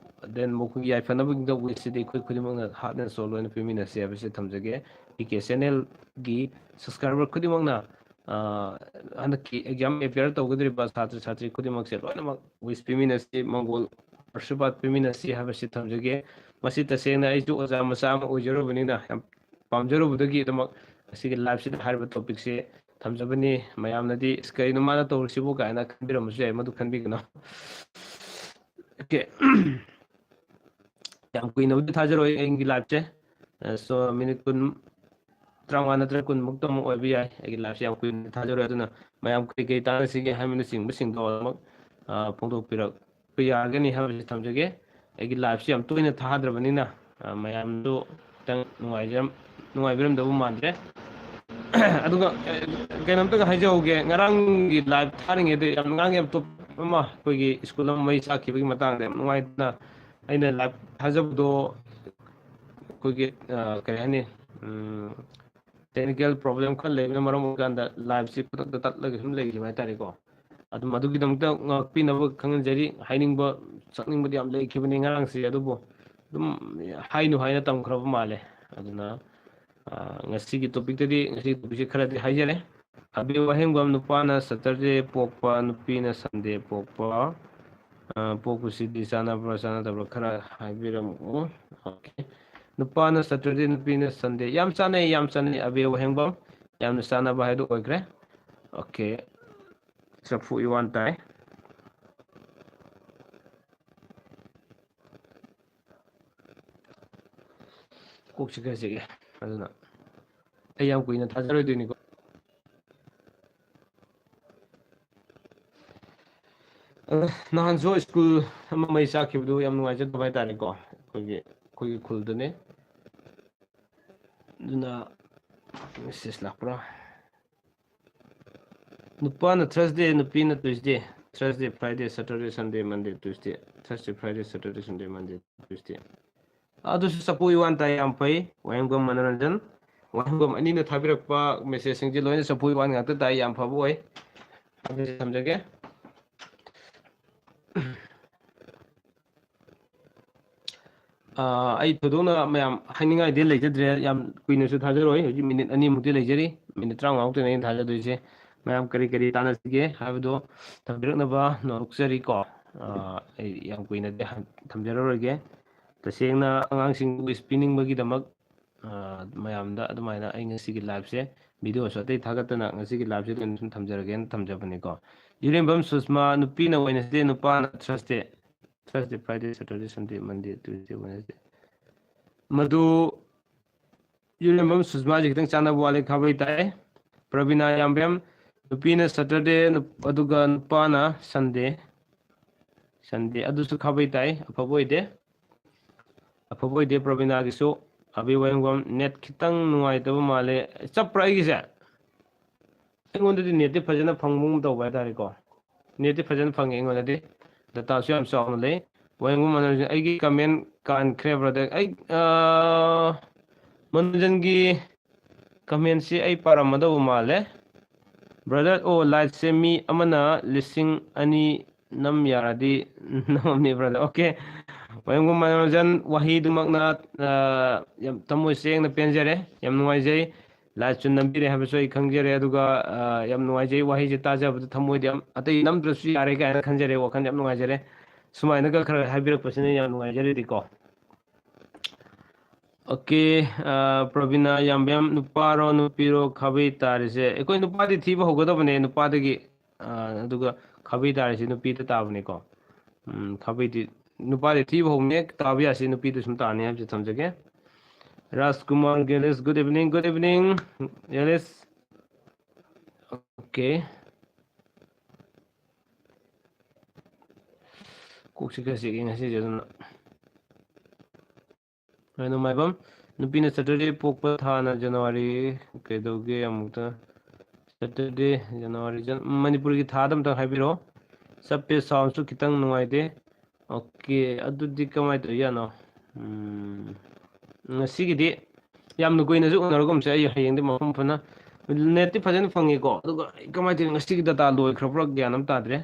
then ꯃꯈꯣꯏꯒꯤ ꯌꯥꯏꯐꯅꯕꯒꯤꯗꯃꯛꯇ ꯑꯩꯈꯣꯏ ꯈꯨꯗꯤꯡꯃꯛꯅ heart and soul ꯑꯣꯏꯅ ꯄꯤꯃꯤꯟꯅꯁꯤ ꯍꯥꯏꯕꯁꯤ ꯊꯝꯖꯒꯦ꯫ ꯄꯤ ꯀꯦ channelꯒꯤ subscriber ꯈꯨꯗꯤꯡꯃꯛꯅ, ꯑ, ꯍꯟꯗꯛꯀꯤ exam appear ꯇꯧꯒꯗꯧꯔꯤꯕ ꯁꯥꯇ꯭ꯔ ꯁꯥꯇ꯭ꯔꯤ ꯈꯨꯗꯤꯡꯃꯛꯁꯦ ꯂꯣꯏꯅꯃꯛ wish ꯄꯤꯃꯤꯟꯅꯁꯤ, ꯃꯪꯒꯣꯜ ꯑꯥꯁꯤꯔꯕꯥꯗ ꯄꯤꯃꯤꯟꯅꯁꯤ ꯍꯥꯏꯕꯁꯤ ꯊꯝꯖꯒꯦ꯫ ꯃꯁꯤ ꯇꯁꯦꯡꯅ ꯑꯩꯁꯨ ꯑꯣꯖꯥ ꯃꯆꯥ ꯑꯃ ꯑꯣꯏꯖꯔꯨꯕꯅꯤꯅ ꯌꯥꯝ ꯄꯥꯝꯖꯔꯨꯕꯗꯒꯤ ꯑꯗꯨꯃꯛ ꯉꯁꯤꯒꯤ liveꯁꯤꯗ ꯍꯥꯏꯔꯤꯕ topicꯁꯦ ꯊꯝꯖꯕꯅꯤ꯫ ꯃꯌꯥꯝꯅꯗꯤ "ꯑꯁ, ꯀꯔꯤꯅꯣ ꯃꯥꯅ ꯇꯧꯔꯤꯁꯤꯕꯨ?" ꯀꯥꯏꯅ ꯈꯟꯕꯤꯔꯝꯕꯁꯨ ꯌꯥꯏ, ꯃꯗꯨ ꯈꯟꯕꯤꯒꯅꯨ꯫ Okay꯫ ꯌꯥꯝ ꯀꯨꯏꯅꯕꯨꯗꯤ ꯊꯥꯖꯔꯣꯏ ꯑꯩꯒꯤ liveꯁꯦ꯫ ꯑ, so minute ꯀꯨꯟ, ꯇꯔꯥꯃꯉꯥ ꯅꯠꯇ꯭ꯔꯒ ꯀꯨꯟꯃꯨꯛꯇ ꯑꯃꯨꯛ ꯑꯣꯏꯕ ꯌꯥꯏ꯫ ꯑꯩꯒꯤ liveꯁꯦ ꯌꯥꯝ ꯀꯨꯏꯅ ꯊꯥꯖꯔꯣꯏ꯫ ꯑꯗꯨꯅ ꯃꯌꯥꯝ ꯀꯔꯤ ꯀꯔꯤ ꯇꯥꯟꯅꯁꯤꯒꯦ ꯍꯥꯏꯕꯅꯆꯤꯡꯕꯁꯤꯡꯗꯣ ꯑꯗꯨꯃꯛ, ꯑ, ꯐꯣꯡꯗꯣꯛꯄꯤꯔꯛꯄ ꯌꯥꯔꯒꯅꯤ ꯍꯥꯏꯕꯁꯤ ꯊꯝꯖꯒꯦ꯫ ꯑꯩꯒꯤ liveꯁꯤ ꯌꯥꯝ ꯇꯣꯏꯅ ꯊꯥꯗ꯭ꯔꯕꯅꯤꯅ, ꯑ, ꯃꯌꯥꯝꯗꯨ ꯈꯤꯇꯪ ꯅꯨꯡꯉꯥꯏꯖꯔꯝ-, ꯅꯨꯡꯉꯥꯏꯕꯤꯔꯝꯗꯧꯕ ꯃꯥꯟꯗ꯭ꯔꯦ꯫ ꯑꯗꯨꯒ, ꯑ, ꯀꯩꯅꯣꯝꯇꯒ ꯍꯥꯏꯖꯍꯧꯒꯦ꯫ ꯉꯔꯥꯡꯒꯤ live ꯊꯥꯔꯤꯉꯩꯗ ꯌꯥꯝ, ꯉꯔꯥꯡ ꯌꯥꯝ top ꯑꯃ ꯑꯩꯈꯣꯏꯒꯤ school ꯑꯃ ꯃꯩ ꯆꯥꯛꯈꯤꯕꯒꯤ ꯃꯇꯥꯡꯗ ꯌꯥꯝ ꯅꯨꯡꯉꯥꯏꯇꯅ ꯑꯩꯅ live ꯊꯥꯖꯕꯗꯣ ꯑꯩꯈꯣꯏꯒꯤ, ꯑ, ꯀꯩ ꯍꯥꯏꯅꯤ, ꯎꯝ, technical problem ꯈꯔ ꯂꯩꯕꯅ ꯃꯔꯝ ꯑꯣꯏꯔꯀꯥꯟꯗ liveꯁꯤ ꯈꯨꯗꯛꯇ ꯇꯠꯂꯒ ꯁꯨꯝ ꯂꯩꯈꯤꯕ ꯍꯥꯏꯇꯥꯔꯦꯀꯣ꯫ ꯑꯗꯨꯝ ꯑꯗꯨꯒꯤꯗꯃꯛꯇ ꯉꯥꯛꯄꯤꯅꯕ ꯈꯪꯍꯟꯖꯔꯤ꯫ ꯍꯥꯏꯅꯤꯡꯕ, ꯁꯛꯅꯤꯡꯕꯗꯤ ꯌꯥꯝ ꯂꯩꯈꯤꯕꯅꯤ ꯉꯔꯥꯡꯁꯦ, ꯑꯗꯨꯕꯨ ꯑꯗꯨꯝ ꯍꯥꯏꯅꯨ ꯍꯥꯏꯅ ꯇꯝꯈ꯭ꯔꯕ ꯃꯥꯜꯂꯦ꯫ ꯑꯗꯨꯅ, ꯑ, ꯉꯁꯤꯒꯤ topicꯇꯗꯤ, ꯉꯁꯤꯒꯤ topicꯁꯦ ꯈꯔꯗꯤ ꯍꯥꯏꯖꯔꯦ꯫ ꯑꯕꯦ ꯋꯥꯍꯦꯡꯕꯝ, ꯅꯨꯄꯥꯅ Saturday ꯄꯣꯛꯄ, ꯅꯨꯄꯤꯅ Sunday ꯄꯣꯛꯄ, ꯑ, ꯄꯣꯛꯄꯁꯤꯗꯤ ꯆꯥꯟꯅꯕ꯭ꯔꯥ ꯆꯥꯟꯅꯗꯕ꯭ꯔꯥ ꯈꯔ ꯍꯥꯏꯕꯤꯔꯝꯃꯨ꯫ Okay꯫ ꯅꯨꯄꯥꯅ Saturday, ꯅꯨꯄꯤꯅ Sunday꯫ ꯌꯥꯝ ꯆꯥꯟꯅꯩ, ꯌꯥꯝ ꯆꯥꯟꯅꯩ꯫ ꯑꯕꯦ ꯋꯥꯍꯦꯡꯕꯝ, ꯌꯥꯝꯅ ꯆꯥꯟꯅꯕ ꯍꯥꯏꯗꯨ ꯑꯣꯏꯈ꯭ꯔꯦ꯫ Okay꯫ ꯆꯐꯨ ꯏꯋꯥꯟ ꯇꯥꯏ꯫ ꯀꯣꯛꯁꯤ ꯈꯔ ꯆꯤꯛꯑꯦ꯫ ꯑꯗꯨꯅ ꯑꯩ ꯌꯥꯝ ꯀꯨꯏꯅ ꯊꯥꯖꯔꯣꯏꯗꯣꯏꯅꯤꯀꯣ꯫ ꯑ, ꯅꯍꯥꯟꯁꯨ ꯁ꯭ꯀꯨꯜ ꯑꯃ ꯃꯩ ꯆꯥꯛꯈꯤꯕꯗꯨ ꯌꯥꯝ ꯅꯨꯡꯉꯥꯏꯖꯗꯕ ꯍꯥꯏꯇꯥꯔꯦꯀꯣ꯫ ꯑꯩꯈꯣꯏꯒꯤ, ꯑꯩꯈꯣꯏꯒꯤ ꯈꯨꯜꯗꯨꯅꯤ꯫ ꯑꯗꯨꯅ message ꯂꯥꯛꯄ꯭ꯔꯥ? ꯅꯨꯄꯥꯅ Thursday, ꯅꯨꯄꯤꯅ Tuesday꯫ Thursday, Friday, Saturday, Sunday, Monday, Tuesday꯫ Thursday, Friday, Saturday, Sunday, Monday, Tuesday꯫ ꯑꯗꯨꯁꯨ ꯆꯐꯨ ꯎꯌꯥꯟ ꯇꯥꯏ, ꯌꯥꯝ ꯐꯩ꯫ ꯋꯥꯍꯦꯡꯕꯝ ꯃꯅꯣꯔꯟꯖꯟ, ꯋꯥꯍꯦꯡꯕꯝ ꯑꯅꯤꯅ ꯊꯥꯕꯤꯔꯛꯄ message ꯁꯤꯡꯁꯦ ꯂꯣꯏꯅ ꯆꯐꯨ ꯎꯌꯥꯟ ꯉꯥꯛꯇ ꯇꯥꯏ, ꯌꯥꯝ ꯐꯕ ꯑꯣꯏ꯫ ꯑꯗꯨꯁꯨ ꯊꯝꯖꯒꯦ꯫ ꯑꯥ, ꯑꯩ ꯊꯣꯏꯗꯣꯛꯅ ꯃꯌꯥꯝ ꯍꯥꯏꯅꯤꯡꯉꯥꯏꯗꯤ ꯂꯩꯖꯗ꯭ꯔꯦ, ꯌꯥꯝ ꯀꯨꯏꯅꯁꯨ ꯊꯥꯖꯔꯣꯏ꯫ ꯍꯧꯖꯤꯛ minute ꯑꯅꯤꯃꯨꯛꯇꯤ ꯂꯩꯖꯔꯤ, minute ꯇꯔꯥꯃꯉꯥꯃꯨꯛꯇꯅꯤ ꯑꯩꯅ ꯊꯥꯖꯗꯣꯏꯁꯦ꯫ ꯃꯌꯥꯝ ꯀꯔꯤ ꯀꯔꯤ ꯇꯥꯟꯅꯁꯤꯒꯦ ꯍꯥꯏꯕꯗꯣ ꯊꯝꯕꯤꯔꯛꯅꯕ ꯅꯣꯂꯨꯛꯆꯔꯤꯀꯣ꯫ ꯑꯥ, ꯑꯩ ꯌꯥꯝ ꯀꯨꯏꯅꯗꯤ ꯍꯟ-, ꯊꯝꯖꯔꯔꯣꯏꯒꯦ꯫ ꯇꯁꯦꯡꯅ ꯑꯉꯥꯡꯁꯤꯡ wish ꯄꯤꯅꯤꯡꯕꯒꯤꯗꯃꯛ, ꯑꯥ, ꯃꯌꯥꯝꯗ ꯑꯗꯨꯃꯥꯏꯅ ꯑꯩ ꯉꯁꯤꯒꯤ live ꯁꯦ, video ꯁꯨ ꯑꯇꯩ ꯊꯥꯒꯠꯇꯅ ꯉꯁꯤꯒꯤ live ꯁꯦ ꯑꯗꯨꯝ ꯊꯝꯖꯔꯒꯦꯅ ꯊꯝꯖꯕꯅꯤꯀꯣ꯫ ꯏꯔꯦꯝꯕꯝ ꯁꯨꯁꯃꯥ, ꯅꯨꯄꯤꯅ Wednesday, ꯅꯨꯄꯥꯅ Thursday꯫ Thursday, Friday, Saturday, Sunday, Monday, Tuesday, Wednesday꯫ ꯃꯗꯨ ꯏꯔꯦꯝꯕꯝ ꯁꯨꯁꯃꯥꯁꯦ ꯈꯤꯇꯪ ꯆꯥꯟꯅꯕ ꯋꯥꯠꯂꯦ, ꯈꯥꯕꯩ ꯇꯥꯏ꯫ ꯄ꯭ꯔꯕꯤꯅꯥ ꯌꯥꯝꯕꯦꯝ, ꯅꯨꯄꯤꯅ Saturday, ꯅꯨꯞ-, ꯑꯗꯨꯒ ꯅꯨꯄꯥꯅ Sunday꯫ Sunday, ꯑꯗꯨꯁꯨ ꯈꯥꯕꯩ ꯇꯥꯏ, ꯑꯐꯕ ꯑꯣꯏꯗꯦ꯫ ꯑꯐꯕ ꯑꯣꯏꯗꯦ ꯄ꯭ꯔꯕꯤꯅꯥꯒꯤꯁꯨ꯫ ꯑꯕꯤ ꯋꯥꯍꯦꯡꯕꯝ, net ꯈꯤꯇꯪ ꯅꯨꯡꯉꯥꯏꯇꯕ ꯃꯥꯜꯂꯦ꯫ ꯆꯞꯄ꯭ꯔꯥ ꯑꯩꯒꯤꯁꯦ? ꯑꯩꯉꯣꯟꯗꯗꯤ net ꯇꯤ ꯐꯖꯅ ꯐꯪꯕꯒꯨꯝ ꯇꯧꯕ ꯍꯥꯏꯇꯥꯔꯦꯀꯣ꯫ Net ꯇꯤ ꯐꯖꯅ ꯐꯪꯉꯦ ꯑꯩꯉꯣꯟꯗꯗꯤ꯫ Data ꯁꯨ ꯌꯥꯝ ꯆꯥꯎꯅ ꯂꯩ꯫ ꯋꯥꯍꯦꯡꯕꯝ ꯃꯅꯣꯔꯟꯖꯟ, ꯑꯩꯒꯤ comment ꯀꯥꯟꯈ꯭ꯔꯦ brother꯫ ꯑꯩ, ꯑꯥ, ꯃꯅꯣꯔꯟꯖꯟꯒꯤ comment ꯁꯤ ꯑꯩ ꯄꯥꯔꯝꯃꯗꯧꯕ ꯃꯥꯜꯂꯦ꯫ Brother, ꯑꯣ, like ꯁꯦ ꯃꯤ ꯑꯃꯅ ꯂꯤꯁꯤꯡ ꯑꯅꯤ ꯅꯝ ꯌꯥꯔꯗꯤ ꯅꯝꯃꯝꯅꯤ brother꯫ Okay꯫ ꯋꯥꯍꯦꯡꯕꯝ ꯃꯅꯣꯔꯟꯖꯟ, ꯋꯥꯍꯩꯗꯨꯃꯛꯅ, ꯑꯥ, ꯌꯥꯝ ꯊꯃꯣꯏ ꯁꯦꯡꯅ ꯄꯦꯟꯖꯔꯦ, ꯌꯥꯝ ꯅꯨꯡꯉꯥꯏꯖꯩ꯫ Like ꯁꯨ ꯅꯝꯕꯤꯔꯦ ꯍꯥꯏꯕꯁꯨ ꯑꯩ ꯈꯪꯖꯔꯦ, ꯑꯗꯨꯒ, ꯑꯥ, ꯌꯥꯝ ꯅꯨꯡꯉꯥꯏꯖꯩ, ꯋꯥꯍꯩꯁꯦ ꯇꯥꯖꯕꯗ ꯊꯃꯣꯏꯗ ꯌꯥꯝ, ꯑꯇꯩ ꯅꯝꯗ꯭ꯔꯁꯨ ꯌꯥꯔꯦ ꯀꯥꯏꯅ ꯈꯟꯖꯔꯦ, ꯋꯥꯈꯜ ꯌꯥꯝ ꯅꯨꯡꯉꯥꯏꯖꯔꯦ꯫ ꯁꯨꯃꯥꯏꯅꯒ ꯈꯔ ꯍꯥꯏꯕꯤꯔꯛꯄꯁꯤꯅ ꯌꯥꯝ ꯅꯨꯡꯉꯥꯏꯖꯔꯤꯗꯤꯀꯣ꯫ Okay, ꯑꯥ, ꯄ꯭ꯔꯕꯤꯅꯥ ꯌꯥꯝꯕꯦꯝ, ꯅꯨꯄꯥꯔꯣ ꯅꯨꯄꯤꯔꯣ ꯈꯥꯕꯩ ꯇꯥꯔꯤꯁꯦ? ꯑꯩꯈꯣꯏ ꯅꯨꯄꯥꯗꯤ ꯊꯤꯕ ꯍꯧꯒꯗꯕꯅꯦ, ꯅꯨꯄꯥꯗꯒꯤ, ꯑꯥ, ꯑꯗꯨꯒ ꯈꯥꯕꯩ ꯇꯥꯔꯤꯁꯦ ꯅꯨꯄꯤꯗ ꯇꯥꯕꯅꯤꯀꯣ꯫ ꯎꯝ, ꯈꯥꯕꯩꯗꯤ ꯅꯨꯄꯥꯗꯤ ꯊꯤꯕ ꯍꯧꯕꯅꯦ, ꯇꯥꯕ ꯌꯥꯁꯤ ꯅꯨꯄꯤꯗ ꯁꯨꯝ ꯇꯥꯅꯤ ꯍꯥꯏꯕꯁꯦ ꯊꯝꯖꯒꯦ꯫ Rajkumar Gelis, good evening, good evening, Gelis. Okay. ꯀꯣꯛꯁꯤ ꯈꯔ ꯆꯤꯛꯏ ꯉꯁꯤꯁꯦ, ꯑꯗꯨꯅ꯫ ꯀꯩꯅꯣ, ꯃꯥꯏꯕꯝ, ꯅꯨꯄꯤꯅ Saturday ꯄꯣꯛꯄ ꯊꯥꯅ January ꯀꯩꯗꯧꯒꯦ ꯑꯃꯨꯛꯇ? Saturday, January, Jan-, ꯃꯅꯤꯄꯨꯔꯒꯤ ꯊꯥꯗ ꯑꯝꯇꯪ ꯍꯥꯏꯕꯤꯔꯛꯑꯣ꯫ ꯆꯞꯄꯦ, soundꯁꯨ ꯈꯤꯇꯪ ꯅꯨꯡꯉꯥꯏꯇꯦ꯫ Okay, ꯑꯗꯨꯗꯤ ꯀꯃꯥꯏꯅ ꯇꯧꯔꯤꯖꯥꯠꯅꯣ? ꯎꯝ, ꯉꯁꯤꯒꯤꯗꯤ ꯌꯥꯝꯅ ꯀꯨꯏꯅꯁꯨ ꯎꯅꯔꯒꯨꯝꯁꯦ꯫ ꯑꯩ ꯍꯌꯦꯡꯗꯤ ꯃꯐꯝ ꯐꯅ netꯇꯤ ꯐꯖꯅ ꯐꯪꯉꯤꯀꯣ, ꯑꯗꯨꯒ ꯑꯩ ꯀꯃꯥꯏꯅ ꯇꯧꯔꯤꯅꯣ, ꯉꯁꯤꯒꯤ data ꯂꯣꯏꯈ꯭ꯔꯕ꯭ꯔꯥ ꯒ꯭ꯌꯥꯟ ꯑꯃ ꯇꯥꯗ꯭ꯔꯦ꯫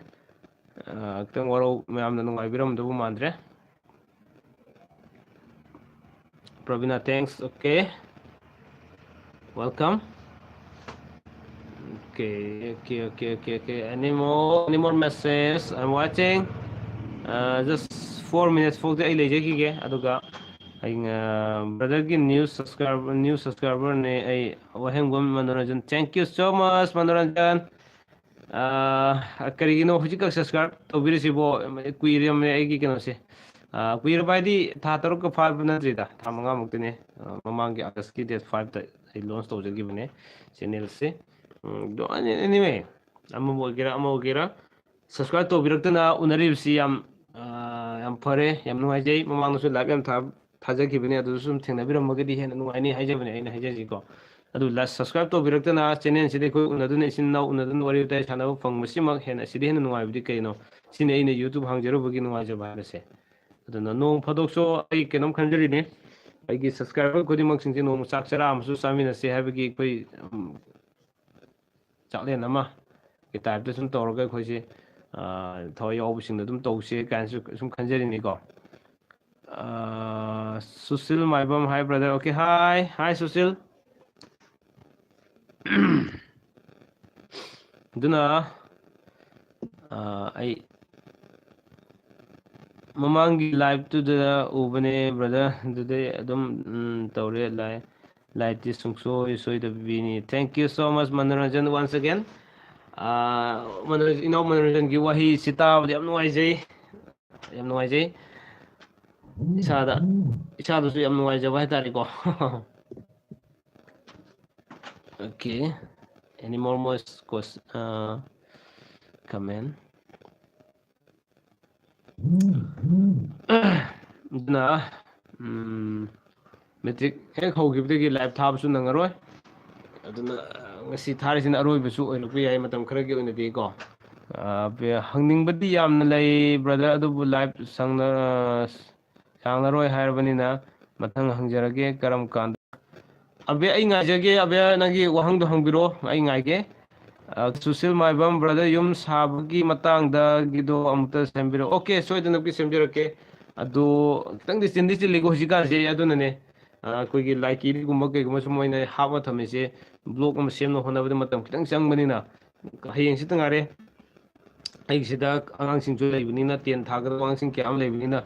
ꯑ, ꯈꯤꯇꯪ ꯋꯥꯔꯧ, ꯃꯌꯥꯝꯅ ꯅꯨꯡꯉꯥꯏꯕꯤꯔꯝꯗꯧꯕ ꯃꯥꯟꯗ꯭ꯔꯦ꯫ Pravina, thanks. Okay. Welcome. Okay, okay, okay, okay, okay. Any more, any more message? I'm watching. Uh, just four minutes ꯐꯥꯎꯗꯤ ꯑꯩ ꯂꯩꯖꯈꯤꯒꯦ, ꯑꯗꯨꯒ ꯑꯩ, uh, brotherꯒꯤ new subscriber, new subscriberꯅꯦ ꯑꯩ, ꯋꯥꯍꯦꯡꯕꯝ Manoranjan. Thank you so much, Manoranjan. ꯑꯥ, ꯀꯔꯤꯒꯤꯅꯣ ꯍꯧꯖꯤꯛꯈꯛ subscribe ꯇꯧꯕꯤꯔꯤꯁꯤꯕꯣ? ꯀꯨꯏꯔꯝꯅꯦ ꯑꯩꯒꯤ ꯀꯩꯅꯣꯁꯦ꯫ ꯑꯥ, ꯀꯨꯏꯔꯕ ꯍꯥꯏꯗꯤ ꯊꯥ ꯇꯔꯨꯛꯀ ꯐꯥꯕ ꯅꯠꯇ꯭ꯔꯤꯗ, ꯊꯥ ꯃꯉꯥꯃꯨꯛꯇꯅꯦ꯫ ꯑꯥ, ꯃꯃꯥꯡꯒꯤ Augustꯀꯤ date fiveꯇ ꯑꯩ launch ꯇꯧꯖꯈꯤꯕꯅꯦ channelꯁꯦ꯫ ꯎꯝ, ꯑꯗꯣ any-, anyway, ꯑꯃꯕꯨ ꯑꯣꯏꯒꯦꯔꯥ, ꯑꯃ ꯑꯣꯏꯒꯦꯔꯥ, subscribe ꯇꯧꯕꯤꯔꯛꯇꯅ ꯎꯅꯔꯤꯕꯁꯤ ꯌꯥꯝ, ꯑꯥ, ꯌꯥꯝ ꯐꯔꯦ, ꯌꯥꯝ ꯅꯨꯡꯉꯥꯏꯖꯩ꯫ ꯃꯃꯥꯡꯗꯁꯨ live ꯌꯥꯝ ꯊꯥ-, ꯊꯥꯖꯈꯤꯕꯅꯦ, ꯑꯗꯨꯗꯁꯨ ꯁꯨꯝ ꯊꯦꯡꯅꯕꯤꯔꯝꯃꯒꯗꯤ ꯍꯦꯟꯅ ꯅꯨꯡꯉꯥꯏꯅꯤ ꯍꯥꯏꯖꯕꯅꯦ, ꯑꯩꯅ ꯍꯥꯏꯖꯔꯤꯁꯤꯀꯣ꯫ ꯑꯗꯨ ꯂ-, subscribe ꯇꯧꯕꯤꯔꯛꯇꯅ channelꯁꯤꯗ ꯑꯩꯈꯣꯏ ꯎꯅꯗꯨꯅ, ꯏꯆꯤꯟ ꯏꯅꯥꯎ ꯎꯅꯗꯨꯅ ꯋꯥꯔꯤ ꯋꯥꯇꯥꯏ ꯁꯥꯟꯅꯕ ꯐꯪꯕꯁꯤꯃꯛ ꯍꯦꯟꯅ, ꯁꯤꯗ ꯍꯦꯟꯅ ꯅꯨꯡꯉꯥꯏꯕꯗꯤ ꯀꯩꯅꯣ? ꯁꯤꯅꯤ ꯑꯩꯅ YouTube ꯍꯥꯡꯖꯔꯨꯕꯒꯤ ꯅꯨꯡꯉꯥꯏꯖꯕ ꯍꯥꯏꯕꯁꯦ꯫ ꯑꯗꯨꯅ ꯅꯣꯡ ꯐꯥꯗꯣꯛꯁꯨ ꯑꯩ ꯀꯩꯅꯣꯝ ꯈꯟꯖꯔꯤꯅꯦ, ꯑꯩꯒꯤ subscriber ꯈꯨꯗꯤꯡꯃꯛꯁꯤꯡꯁꯦ ꯅꯣꯡꯃ ꯆꯥꯛ ꯆꯔꯥ ꯑꯃꯁꯨ ꯆꯥꯃꯤꯟꯅꯁꯦ ꯍꯥꯏꯕꯒꯤ ꯑꯩꯈꯣꯏ, ꯎꯝ, ꯆꯥꯛꯂꯦꯟ ꯑꯃꯒꯤ typeꯇ ꯁꯨꯝ ꯇꯧꯔꯒ ꯑꯩꯈꯣꯏꯁꯦ, ꯑꯥ, ꯊꯋꯥꯏ ꯌꯥꯎꯕꯁꯤꯡꯗ ꯑꯗꯨꯝ ꯇꯧꯁꯦ ꯀꯥꯏꯅꯁꯨ ꯁꯨꯝ ꯈꯟꯖꯔꯤꯅꯤꯀꯣ꯫ ꯑꯥ, ꯁꯨꯁꯤꯜ ꯃꯥꯏꯕꯝ, hi brother. Okay, hi, hi Sushil. ꯑꯗꯨꯅ, ꯑꯥ, ꯑꯩ ꯃꯃꯥꯡꯒꯤ liveꯇꯨꯗ ꯎꯕꯅꯦ, brother, ꯑꯗꯨꯗꯩ ꯑꯗꯨꯝ, ꯎꯝ, ꯇꯧꯔꯦ꯫ Live, liveꯇꯤ ꯁꯨꯡꯁꯣꯏ ꯁꯣꯏꯗꯕꯤꯅꯤ꯫ Thank you so much, Manoranjan, once again꯫ ꯑꯥ, ꯃꯅꯣꯔꯟ-, ꯏꯅꯥꯎ ꯃꯅꯣꯔꯟꯖꯟꯒꯤ ꯋꯥꯍꯩꯁꯤ ꯇꯥꯕꯗ ꯌꯥꯝ ꯅꯨꯡꯉꯥꯏꯖꯩ, ꯌꯥꯝ ꯅꯨꯡꯉꯥꯏꯖꯩ꯫ ꯏꯁꯥꯗ ꯏꯁꯥꯗꯁꯨ ꯌꯥꯝ ꯅꯨꯡꯉꯥꯏꯖꯕ ꯍꯥꯏꯇꯥꯔꯦꯀꯣ꯫ Okay, any more more ques- uh, comment? ꯑꯗꯨꯅ ꯃꯦꯇ꯭ꯔꯤꯛ ꯍꯦꯛ ꯍꯧꯈꯤꯕꯗꯒꯤ ꯂꯥꯏꯞ ꯊꯥꯕꯁꯨ ꯅꯪꯉꯔꯣꯏ꯫ ꯑꯗꯨꯅ ꯉꯁꯤ ꯊꯥꯔꯤꯁꯤꯅ ꯑꯔꯣꯏꯕꯁꯨ ꯑꯣꯏꯔꯛꯄ ꯌꯥꯏ, ꯃꯇꯝ ꯈꯔꯒꯤ ꯑꯣꯏꯅꯗꯤꯀꯣ꯫ ꯍꯪꯅꯤꯡꯕꯗꯤ ꯌꯥꯝꯅ ꯂꯩ ꯕ꯭ꯔꯗꯔ, ꯑꯗꯨꯕꯨ ꯂꯥꯏꯞ ꯁꯪꯅ ꯁꯥꯡꯂꯔꯣꯏ ꯍꯥꯏꯔꯕꯅꯤꯅ ꯃꯊꯪ ꯍꯪꯖꯔꯒꯦ꯫ ꯀꯔꯝ ꯀꯥꯟꯗ? ꯑꯕꯦ, ꯑꯩ ꯉꯥꯏꯖꯒꯦ꯫ ꯑꯕꯦ, ꯅꯪꯒꯤ ꯋꯥꯍꯪꯗꯣ ꯍꯪꯕꯤꯔꯣ, ꯑꯩ ꯉꯥꯏꯒꯦ꯫ ꯁꯨꯁꯤꯜ ꯃꯥꯏꯕꯝ ꯕ꯭ꯔꯗꯔ, ꯌꯨꯝ ꯁꯥꯕꯒꯤ ꯃꯇꯥꯡꯗꯒꯤꯗꯣ ꯑꯃꯨꯛꯇ ꯁꯦꯝꯕꯤꯔꯛꯑꯣ꯫ Okay, ꯁꯣꯏꯗꯅꯃꯛꯀꯤ ꯁꯦꯝꯖꯔꯛꯀꯦ꯫ ꯑꯗꯣ ꯈꯤꯇꯪꯗꯤ ꯆꯤꯟꯗꯤ ꯆꯤꯜꯂꯤꯀꯣ ꯍꯧꯖꯤꯛꯀꯥꯟꯁꯦ, ꯑꯗꯨꯅꯅꯦ꯫ ꯑꯩꯈꯣꯏꯒꯤ ꯂꯥꯏꯀꯤꯔꯤꯒꯨꯝꯕ ꯀꯩꯒꯨꯝꯕ ꯁꯨꯝ ꯑꯣꯏꯅ ꯍꯥꯞꯄ ꯊꯝꯃꯤꯁꯦ, ꯕ꯭ꯂꯣꯛ ꯑꯃ ꯁꯦꯝꯅꯕ ꯍꯣꯠꯅꯕꯗ ꯃꯇꯝ ꯈꯤꯇꯪ ꯆꯪꯕꯅꯤꯅ꯫ ꯍꯌꯦꯡꯁꯤꯇ ꯉꯥꯏꯔꯦ꯫ ꯑꯩꯒꯤꯁꯤꯗ ꯑꯉꯥꯡꯁꯤꯡꯁꯨ ꯂꯩꯕꯅꯤꯅ, ꯇꯦꯟ ꯊꯥꯒꯗꯕ ꯑꯉꯥꯡꯁꯤꯡ ꯀꯌꯥ ꯑꯃ ꯂꯩꯕꯅꯤꯅ,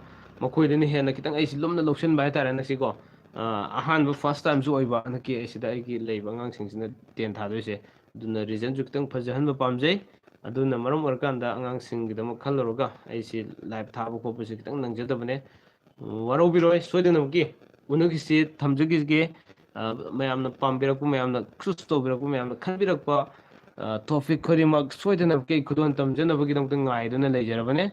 ꯃꯈꯣꯏꯗꯅ ꯍꯦꯟꯅ ꯈꯤꯇꯪ ꯑꯩꯁꯤ ꯂꯨꯝꯅ ꯂꯧꯁꯤꯟꯕ ꯍꯥꯏꯇꯥꯔꯦ ꯍꯟꯗꯛꯁꯤꯀꯣ꯫ ꯑꯍꯥꯟꯕ, ꯐꯥꯔꯁ ꯇꯥꯏꯝꯁꯨ ꯑꯣꯏꯕ ꯍꯟꯗꯛꯀꯤ ꯑꯩꯁꯤꯗ ꯑꯩꯒꯤ ꯂꯩꯕ ꯑꯉꯥꯡꯁꯤꯡꯁꯤꯅ ꯇꯦꯟ ꯊꯥꯗꯣꯏꯁꯦ꯫ ꯑꯗꯨꯅ ꯔꯤꯖꯜꯁꯨ ꯈꯤꯇꯪ ꯐꯖꯍꯟꯕ ꯄꯥꯝꯖꯩ꯫ ꯑꯗꯨꯅ ꯃꯔꯝ ꯑꯣꯏꯔꯀꯥꯟꯗ ꯑꯉꯥꯡꯁꯤꯡꯒꯤꯗꯃꯛ ꯈꯜꯂꯨꯔꯒ ꯑꯩꯁꯤ ꯂꯥꯏꯞ ꯊꯥꯕ ꯈꯣꯠꯄꯁꯤ ꯈꯤꯇꯪ ꯅꯪꯖꯗꯕꯅꯦ꯫ ꯋꯥꯔꯧꯕꯤꯔꯣꯏ, ꯁꯣꯏꯗꯅꯃꯛꯀꯤ ꯎꯅꯈꯤꯁꯤ ꯊꯝꯖꯈꯤꯒꯦ꯫ ꯃꯌꯥꯝꯅ ꯄꯥꯝꯕꯤꯔꯛꯄ, ꯃꯌꯥꯝꯅ ꯆꯨꯁ ꯇꯧꯕꯤꯔꯛꯄ, ꯃꯌꯥꯝꯅ ꯈꯟꯕꯤꯔꯛꯄ ꯇꯣꯄꯤꯛ ꯈꯨꯗꯤꯡꯃꯛ ꯁꯣꯏꯗꯅꯃꯛꯀꯤ ꯈꯨꯗꯣꯜ ꯇꯝꯖꯅꯕꯒꯤꯗꯃꯛꯇ ꯉꯥꯏꯗꯨꯅ ꯂꯩꯖꯔꯕꯅꯦ꯫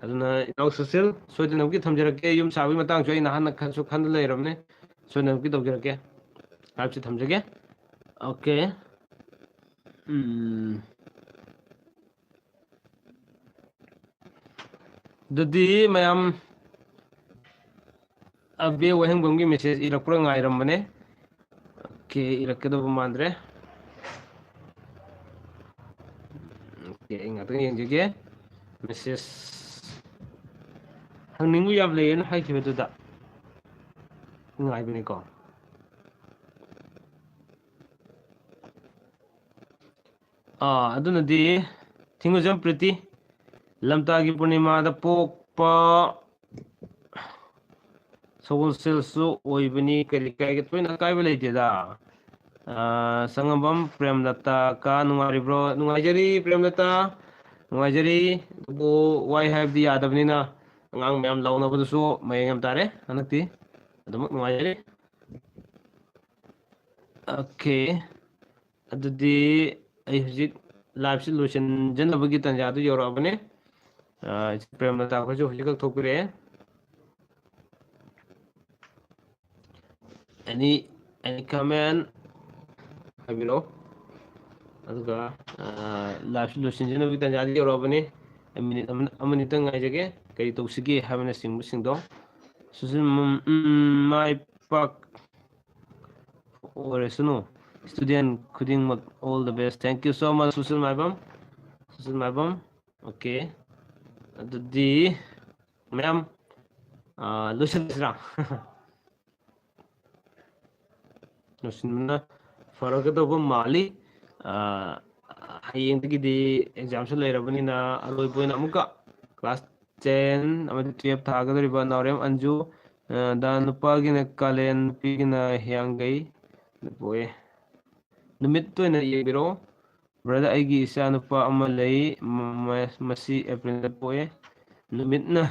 ꯑꯗꯨꯅ ꯏꯅꯥꯎ ꯁꯨꯁꯤꯜ, ꯁꯣꯏꯗꯅꯃꯛꯀꯤ ꯊꯝꯖꯔꯛꯀꯦ꯫ ꯌꯨꯝ ꯁꯥꯕꯒꯤ ꯃꯇꯥꯡꯁꯨ ꯑꯩ ꯅꯍꯥꯟꯅ ꯈꯟꯁꯨ ꯈꯟꯗ ꯂꯩꯔꯕꯅꯦ꯫ ꯁꯣꯏꯗꯅꯃꯛꯀꯤ ꯇꯧꯖꯔꯛꯀꯦ꯫ ꯂꯥꯏꯞꯁꯤ ꯊꯝꯖꯒꯦ꯫ Okay. ꯎꯝ꯫ ꯑꯗꯨꯗꯤ ꯃꯌꯥꯝ ꯑꯕꯦ ꯋꯥꯍꯦꯡꯕꯝꯒꯤ ꯃꯦꯁꯦꯖ ꯏꯔꯛꯄ꯭ꯔꯥ ꯉꯥꯏꯔꯝꯕꯅꯦ꯫ Okay, ꯏꯔꯛꯀꯗꯕ ꯃꯥꯟꯗ꯭ꯔꯦ꯫ Okay, ꯑꯩ ꯉꯥꯛꯇꯪ ꯌꯦꯡꯖꯒꯦ꯫ ꯃꯦꯁꯦꯖ ꯍꯪꯅꯤꯡꯕ ꯌꯥꯝ ꯂꯩꯌꯦꯅ ꯍꯥꯏꯈꯤꯕꯗꯨꯗ ꯉꯥꯏꯕꯅꯤꯀꯣ꯫ ꯑꯥ, ꯑꯗꯨꯅꯗꯤ ꯊꯤꯡꯒꯨꯖꯝ ꯄ꯭ꯔꯤꯇꯤ, ꯂꯝꯇꯥꯒꯤ ꯄꯨꯔꯅꯤꯃꯥꯗ ꯄꯣꯛꯄ ꯁꯒꯣꯜꯁꯦꯜꯁꯨ ꯑꯣꯏꯕꯅꯤ, ꯀꯔꯤ ꯀꯥꯏꯒꯦ? ꯊꯣꯏꯅ ꯑꯀꯥꯏꯕ ꯂꯩꯇꯦꯗ꯫ ꯑꯥ, ꯁꯪꯉꯝꯕꯝ ꯄ꯭ꯔꯦꯝꯂꯇꯥ ꯀꯥ, ꯅꯨꯡꯉꯥꯏꯔꯤꯕ꯭ꯔꯣ? ꯅꯨꯡꯉꯥꯏꯖꯔꯤ ꯄ꯭ꯔꯦꯝꯂꯇꯥ, ꯅꯨꯡꯉꯥꯏꯖꯔꯤ꯫ ꯑꯗꯨꯕꯨ ꯋꯥꯏ ꯍꯥꯏꯕꯗꯤ ꯌꯥꯗꯕꯅꯤꯅ ꯑꯉꯥꯡ ꯃꯌꯥꯝ ꯂꯥꯎꯅꯕꯗꯨꯁꯨ ꯃꯌꯦꯡ ꯌꯥꯝ ꯇꯥꯔꯦ ꯍꯟꯗꯛꯇꯤ꯫ ꯑꯗꯨꯃꯛ ꯅꯨꯡꯉꯥꯏꯖꯔꯤ꯫ ꯑꯣꯀꯦ, ꯑꯗꯨꯗꯤ ꯑꯩ ꯍꯧꯖꯤꯛ ꯂꯥꯏꯞꯁꯤ ꯂꯣꯏꯁꯤꯟꯖꯅꯕꯒꯤ ꯇꯥꯟꯖꯥꯗꯨ ꯌꯧꯔꯛꯑꯕꯅꯤ꯫ ꯑ, ꯏꯆꯦ ꯄ꯭ꯔꯦꯝꯂꯇꯥ ꯈꯣꯏꯁꯨ ꯍꯧꯖꯤꯛꯈꯛ ꯊꯣꯛꯄꯤꯔꯛꯑꯦ꯫ Any, any comment? ꯍꯥꯏꯕꯤꯔꯛꯑꯣ꯫ ꯑꯗꯨꯒ, ꯑ, ꯂꯥꯏꯞꯁꯤ ꯂꯣꯏꯁꯤꯟꯖꯅꯕꯒꯤ ꯇꯥꯟꯖꯥꯗꯤ ꯌꯧꯔꯛꯑꯕꯅꯤ꯫ ꯑꯩ ꯃꯤꯅꯤꯠ ꯑꯃ, ꯑꯃꯅꯤꯇꯪ ꯉꯥꯏꯖꯒꯦ꯫ ꯀꯔꯤ ꯇꯧꯁꯤꯒꯦ ꯍꯥꯏꯕꯅꯆꯤꯡꯕꯁꯤꯡꯗꯣ꯫ ꯁꯨꯁꯤꯜ, ꯎꯝ, ꯎꯝ, ꯃꯥꯏ ꯄꯥꯛ ꯑꯣꯏꯔꯁꯅꯨ꯫ Student ꯈꯨꯗꯤꯡꯃꯛ, all the best. Thank you so much, Sushil Maibam. Sushil Maibam. Okay. ꯑꯗꯨꯗꯤ ꯃꯌꯥꯝ, ꯑ, ꯂꯣꯏꯁꯤꯟꯁꯤꯔꯥ? ꯂꯣꯏꯁꯤꯟꯕꯅ ꯐꯔꯒꯗꯧꯕ ꯃꯥꯜꯂꯤ꯫ ꯑ, ꯍꯌꯦꯡꯗꯒꯤꯗꯤ examꯁꯨ ꯂꯩꯔꯕꯅꯤꯅ ꯑꯔꯣꯏꯕ ꯑꯣꯏꯅ ꯑꯃꯨꯛꯀ class ten ꯑꯃꯗꯤ twelve ꯊꯥꯒꯗꯧꯔꯤꯕ ꯅꯥꯎꯔꯦꯝ ꯑꯟꯖꯨ, ꯑ, ꯗꯥ ꯅꯨꯄꯥꯒꯤꯅ ꯀꯥꯂꯦꯟ, ꯅꯨꯄꯤꯒꯤꯅ ꯍꯤꯌꯥꯡꯒꯩ꯫ ꯄꯣꯛꯑꯦ꯫ ꯅꯨꯃꯤꯠꯇ ꯑꯣꯏꯅ ꯌꯦꯡꯕꯤꯔꯛꯑꯣ꯫ Brother, ꯑꯩꯒꯤ ꯏꯆꯥ ꯅꯨꯄꯥ ꯑꯃ ꯂꯩ, ꯃ-, ꯃ-, ꯃꯁꯤ Aprilꯗ ꯄꯣꯛꯑꯦ꯫ ꯅꯨꯃꯤꯠꯅ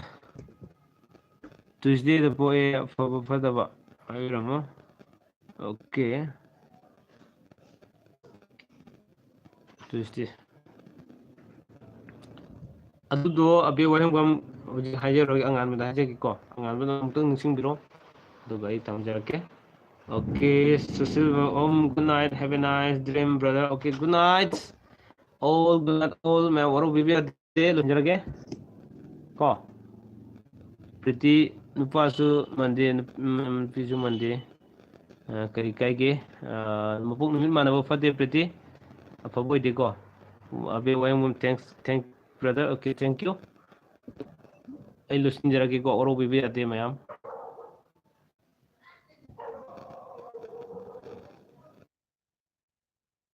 Tuesdayꯗ ꯄꯣꯛꯑꯦ, ꯑꯐꯕ ꯐꯠꯇꯕ ꯍꯥꯏꯕꯤꯔꯝꯃꯣ꯫ ꯑꯣꯀꯦ꯫ Tuesday꯫ ꯑꯗꯨꯗꯣ ꯑꯕꯦ ꯋꯥꯍꯦꯡꯕꯝ ꯍꯧꯖꯤꯛ ꯍꯥꯏꯖꯔꯣꯏ, ꯑꯉꯥꯟꯕꯗ ꯍꯥꯏꯖꯒꯦꯀꯣ꯫ ꯑꯉꯥꯟꯕꯗ ꯑꯃꯨꯛꯇꯪ ꯅꯤꯡꯁꯤꯡꯕꯤꯔꯣ, ꯑꯗꯨꯒ ꯑꯩ ꯊꯝꯖꯔꯛꯀꯦ꯫ Okay, Sushil, um, good night, have a nice dream, brother. Okay, good night, all, good night, all. ꯃꯌꯥꯝ ꯋꯥꯔꯧꯕꯤꯕ ꯌꯥꯗꯦ, ꯂꯣꯏꯖꯔꯒꯦ ꯀꯣ꯫ ꯄ꯭ꯔꯤꯇꯤ, ꯅꯨꯄꯥꯁꯨ ꯃꯟꯗꯦ, ꯅꯨꯞ-, ꯎꯝ, ꯅꯨꯄꯤꯁꯨ ꯃꯟꯗꯦ꯫ ꯑ, ꯀꯔꯤ ꯀꯥꯏꯒꯦ? ꯑ, ꯃꯄꯣꯛ ꯅꯨꯃꯤꯠ ꯃꯥꯟꯅꯕ ꯐꯠꯇꯦ, ꯄ꯭ꯔꯤꯇꯤ꯫ ꯑꯐꯕ ꯑꯣꯏꯗꯦꯀꯣ꯫ ꯑꯕꯦ ꯋꯥꯍꯦꯡꯕꯝ, thanks, thank brother, okay, thank you. ꯑꯩ ꯂꯣꯏꯁꯤꯟꯖꯔꯒꯦꯀꯣ, ꯋꯥꯔꯧꯕꯤꯕ ꯌꯥꯗꯦ ꯃꯌꯥꯝ꯫